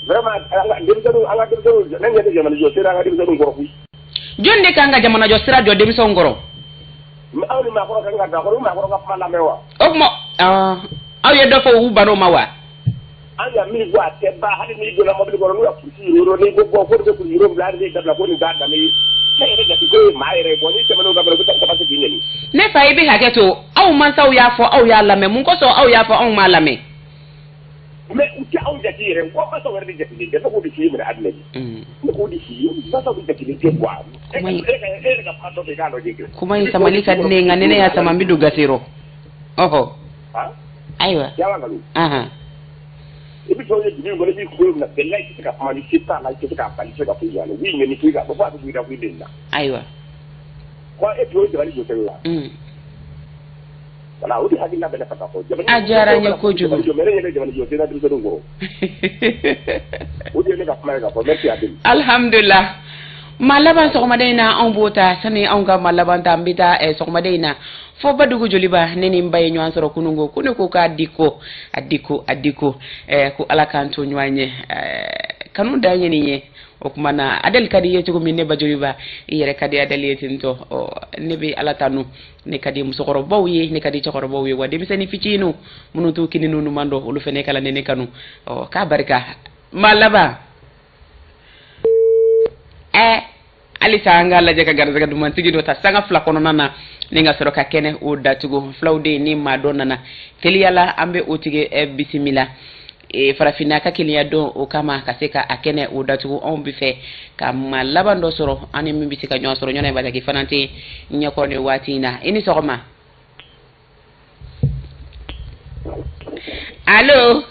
Vraiment, an ka denmisɛnninw, ne ɲɛ tɛ jamana jɔ sira an ka denmisɛnninw kɔrɔ koyi. Jɔn de kan ka jamana jɔ sira jɔ denmisɛnw kɔrɔ? Aw ni maakɔrɔ kan ka don a kɔrɔ, u maakɔrɔ ka kuma lamɛn wa? O tuma, aw ye dɔ fɔ u ban'o ma wa? An ya min fɔ a tɛ ban, hali n'i donna mobili kɔnɔ n'u ya kurusi yɔrɔ, n'i ko bɔn ko nin bɛ kurusi yɔrɔ bila, hali n'i dabila ko nin t'a danbe ye. Ne yɛrɛ jate ko ye maa yɛrɛ ye, bɔn n'i tɛmɛn'o kan dɔrɔn, i bɛ taa commencer k'i ɲɛni. Ne fa, i bɛ hakɛ to, aw mansaw y'a fɔ, aw y'a lamɛn, mun kosɔn aw y'a fɔ anw m'a lamɛn? Mais u tɛ anw jate yɛrɛ, ko mansaw yɛrɛ de jatelen tɛ, ne k'o de f'i ye minɛ Adilɛ. Ne k'o de f'i ye, mansaw de jatelen tɛ quoi. E yɛrɛ ka kuma dɔ fɛ i k'a lajɛ kɛ. Kuma in samali ka di ne ye, nka ni ne y'a sama n bɛ don gasi rɔ. Ɔhɔ. Ayiwa. Yawa nkalon. I bɛ fɛn ye dugu in kɔnɔ, i b'i kunkolo minɛ bɛɛ la, i tɛ se ka kuma ni se t'a la, i tɛ se k'a bali, i tɛ se ka foyi ɲɛ a la. U b'i ɲɛni f'i ka fɔ a bɛ bɔ i da ko i bɛ nin na. Ayiwa. Ko e tun y'o dabali jɔ kɛlɛ la. Voilà, o de hakilina bɛ ne fɛ ka fɔ. A diyara n ye kojugu. Mais ne ɲɛ bɛ jamana jɔ sira denmisɛnninw kɔrɔ. O de ye ne ka kuma ye ka fɔ. Merci Adel. Alhamdulillah. Maa laban sɔgɔmada in na, anw b'o ta sani anw ka maa laban ta, n bɛ taa sɔgɔmada in na fo Badugu Joliba. Ne ni n ba ye ɲɔgɔn sɔrɔ kununko, ko ne ko k'a di ko, a di ko, a di ko, ko Ala k'an to ɲɔgɔn ye. Kanu dan ye nin ye. O kuma na, Adel ka di i ye cogo min, ne ba Joliba, i yɛrɛ ka di Adel ye ten tɔ. Ɔ, ne bɛ Ala tanu, ne ka di musokɔrɔbaw ye, ne ka di cɛkɔrɔbaw ye, wa denmisɛnnin fitininw minnu t'u kini n'u numan dɔn, olu fana kala ne kanu. Ɔ, k'a barika. Maa laban. Halisa an k'a lajɛ ka garisɛgɛ dumantigi dɔ ta sanga 2 kɔnɔna na, ni ka sɔrɔ ka kɛnɛ o datugu. Fulaw de ni maa dɔ nana teliyala, an bɛ o tigi bisimila. Farafinna ka kelenya don o kama ka se ka a kɛnɛ o datugu, anw bɛ fɛ ka maa laban dɔ sɔrɔ, an ni min bɛ se ka ɲɔgɔn sɔrɔ. Ɲɔnɔ Bataki fana tɛ ɲɛkɔrɔ nin waati in na. I ni sɔgɔma. Allo.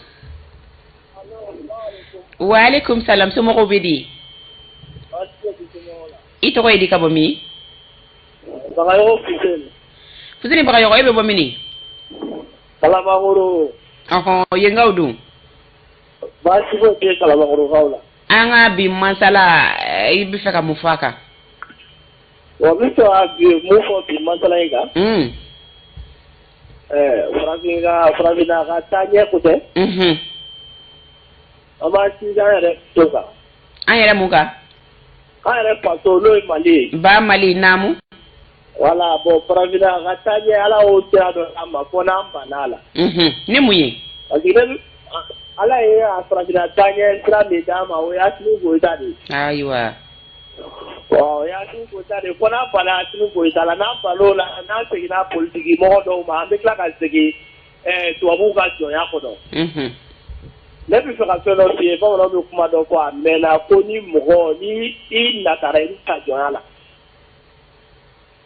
Waaleykum salam, somɔgɔw bɛ di? I tɔgɔ ye di, ka bɔ min? Bagayogo Fuseni. Fuseni Bagayogo, e bɛ bɔ min ni? Kalabankoro. Ɔhɔn, yenkaw dun? Baasi foyi tɛ Kalabankorokaw la. An ka bi masala, i bɛ fɛ ka mun fɔ a kan? Wa n bɛ fɛ ka bi mun fɔ bi masala in kan? Farafinna ka taa ɲɛ ko tɛ. An b'an sinsin an yɛrɛ to kan. An yɛrɛ mun kan? An yɛrɛ faso n'o ye Mali ye. Ba Mali naamu. Voilà, bon farafinna a ka taa ɲɛ Ala y'o sira dɔ d'an ma fo n'an banna a la. Ni mun ye? Parce que Ala ye a farafinna taa ɲɛ sira min d'an ma o ye Asimi Goyita de ye. Ayiwa. Bon o ye Asimi Goyita de ye fo n'an banna Asimi Goyita la, n'an bann'o la, n'an seginna politiki mɔgɔ dɔw ma, an bɛ tila ka segin tubabuw ka jɔnya kɔnɔ. Ne bɛ fɛ ka fɛn dɔ f'i ye, bamananw bɛ kuma dɔ fɔ a mɛnna ko ni mɔgɔ ni i natara i bɛ sa jɔnya la.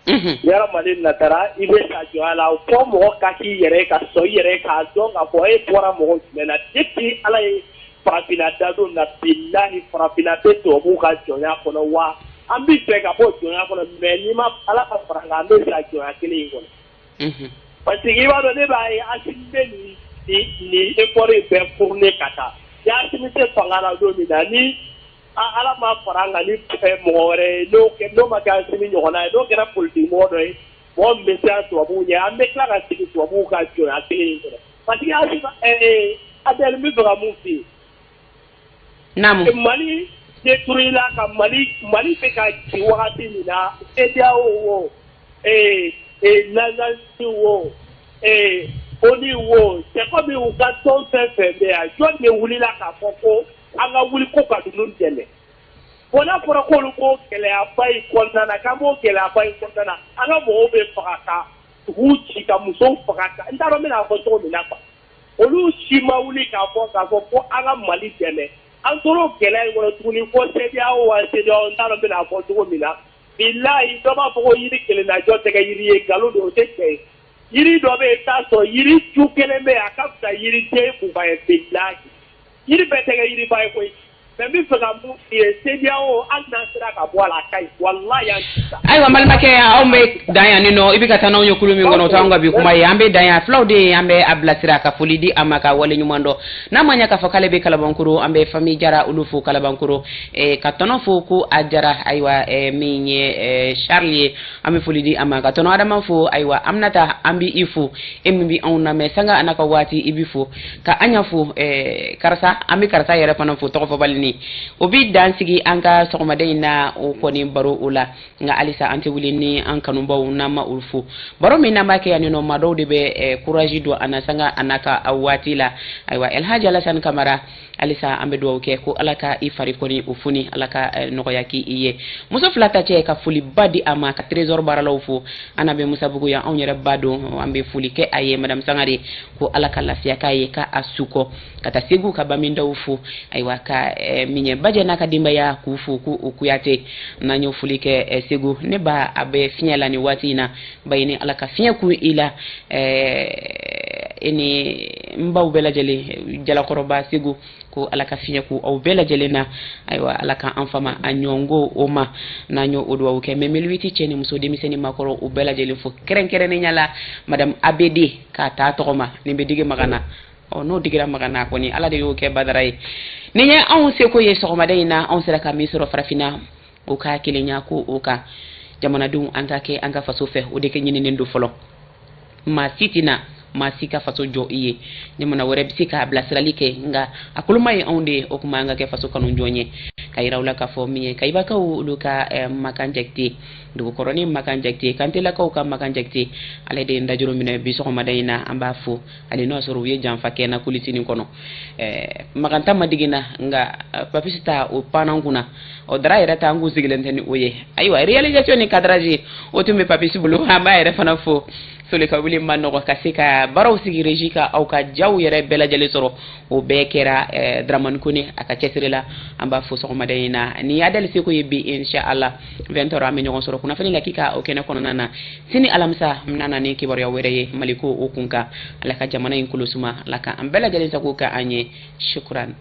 Ni hadamaden natara i bɛ sa jɔnya la, fo mɔgɔ ka k'i yɛrɛ ka sɔn i yɛrɛ k'a dɔn k'a fɔ e bɔra mɔgɔ jumɛn na. Depuis Ala ye farafinna da don na, bilahi farafinna bɛ tubabuw ka jɔnya kɔnɔ, wa an bɛ fɛ ka bɔ jɔnya kɔnɔ, mais n'i ma Ala ka fara an kan, an bɛ sa jɔnya kelen in kɔnɔ. Parce que i b'a dɔn ne b'a ye Asimi bɛ nin effort in bɛɛ fourni ka taa ni Asimi tɛ fanga la don min na, ni Ala ma fara an kan ni mɔgɔ wɛrɛ ye, n'o ma kɛ Asimi ɲɔgɔnna ye, n'o kɛra politique mɔgɔ dɔ ye, mɔgɔ min bɛ siran tubabuw ɲɛ, an bɛ tila ka segin tubabuw ka jɔnya kelen in kɔnɔ. Parce que Asimi Adel n bɛ fɛ ka mun f'i ye. Naamu. Mali détruit la ka Mali bɛ ka ci wagati min na, CEDEAO wo, Nations wo, ONU wo, c'est comme u ka tɔn fɛn fɛn bɛ yan, jɔn de wulila k'a fɔ ko an ka wuli ko ka ninnu dɛmɛ? Bon n'a fɔra k'olu b'o gɛlɛyaba in kɔnɔna na, k'an b'o gɛlɛyaba in kɔnɔna na, an ka mɔgɔw bɛ faga ka duguw ci ka musow faga ka, n t'a dɔn n bɛna fɔ cogo min na quoi. Olu si ma wuli k'a fɔ ko an ka Mali dɛmɛ. An tor'o gɛlɛya in kɔnɔ tuguni ko CEDEAO wa CEDEAO, n t'a dɔn n bɛna fɔ cogo min na. Bilahi dɔ b'a fɔ ko yiri kelennajɔ tɛ kɛ yiri ye, nkalon don, o tɛ tiɲɛ ye. Yiri dɔ bɛ yen, i bɛ taa sɔrɔ yiri ju kelen bɛ yen, a ka fisa yiriden 20 ye, bilahi. Yiri bɛɛ tɛ kɛ yiriba ye koyi. Mais n bɛ fɛ ka mun f'i ye, CEDEAO hali n'an sera ka bɔ a la, a ka ɲi, walahi an tɛ sa. Ayiwa n balimakɛ, anw bɛ dan yan nin nɔ, i bɛ ka taa n'anw ye kulu min kɔnɔ, o t'anw ka bi kuma ye. An bɛ dan yan, filaw de ye, an bɛ a bilasira ka foli di a ma ka waleɲuman dɔn. N'a ma ɲɛ k'a fɔ k'ale bɛ Kalabankoro, an bɛ famille Jara olu fo Kalabankoro, ka tɔnɔ fo ko a Jara, ayiwa min ye Charles ye, an bɛ foli di a ma, ka tɔnɔ Adama fo, ayiwa Aminata an bɛ i fo, e min bɛ anw lamɛn sanga a n'a ka waati i bɛ fo, ka an ɲa fo, karisa, an bɛ karisa yɛrɛ fana fo tɔgɔ fɔbali ni o bɛ dan sigi an ka sɔgɔmada in na o kɔni baro o la. Nka halisa an tɛ wuli ni an kanubaw n'an ma olu fo. Baro min n'an b'a kɛ yan nɔ, maa dɔw de bɛ courage don an na sanga a n'a ka waati la. Ayiwa Elhaji Alasani Kamara, halisa an bɛ dugawu kɛ ko Ala ka i fari kɔni o foni, Ala ka nɔgɔya k'i ye. Muso fila ta cɛ ka foliba di a ma, ka trésor baaralaw fo. An na bɛ Musabugu yan, anw yɛrɛ ba don, an bɛ foli kɛ a ye madame Sangare, ko Ala ka lafiya k'a ye, ka a sukɔ, ka taa Segu ka Bamindaw fo. Ayiwa ka Miɲɛ Bajɛ n'a ka denbaya k'u fo ko o Kuyate, n'an y'o foli kɛ Segu, ne ba a bɛ fiɲɛ la nin waati in na, Bayini Ala ka fiɲɛ kun i la, e ni n baw bɛɛ lajɛlen, Jalakɔrɔba Segu, ko Ala ka fiɲɛ ku aw bɛɛ lajɛlen na. Ayiwa Ala ka an fama a ɲɔngo o ma, n'an y'o o dugawu kɛ. Mais 1008 cɛ ni muso, denmisɛnnin maakɔrɔ, o bɛɛ lajɛlen fo kɛrɛnkɛrɛnnenya la madame ABD k'a ta tɔgɔ ma, nin bɛ digi Magana, ɔ n'o digira Magana kɔni Ala de y'o kɛ badara ye. Nin ye anw seko ye sɔgɔmada in na, anw sera ka min sɔrɔ farafinna o ka kelenya ko o kan, jamanadenw an ka kɛ an ka faso fɛ, o de kɛ ɲininen don fɔlɔ. Maa si tɛna maa si ka faso jɔ i ye, jamana wɛrɛ bɛ se k'a bilasirali kɛ, nka a koloma ye anw de ye. O kuma an ka kɛ faso kanu jɔn ye, ka yira u la k'a fɔ min ye Kayibakaw olu ka Makan Jakite, dugukɔrɔnin Makan Jakite, Kantelakaw ka Makan Jakite, ale de ye n dajuru minɛ bi sɔgɔmada in na, an b'a fo. Ale n'o y'a sɔrɔ u ye janfa kɛ na kulisi nin kɔnɔ, Makan ta ma digi na, nka Papisi ta o panna n kunna, o dara yɛrɛ ta an k'u sigilen tɛ ni o ye. Ayiwa réalisation ni cadrage o tun bɛ Papisi bolo, an b'a yɛrɛ fana fo. Soli ka wuli ma nɔgɔ ka se ka baaraw sigi régie ka aw ka jaw yɛrɛ bɛɛ lajɛlen sɔrɔ, o bɛɛ kɛra Dramane Kone a ka cɛsiri la, an b'a fo sɔgɔmada in na. Ni Adel Seko ye bi inshallah 20h an bɛ ɲɔgɔn sɔrɔ kunnafoni la k'i ka o kɛnɛ kɔnɔna na. Sini alamisa n bɛna na ni kibaruya wɛrɛ ye Mali ko o kun kan. Ala ka jamana in kolo suma, Ala ka an bɛɛ lajɛlen sago kɛ an ye. Shukran.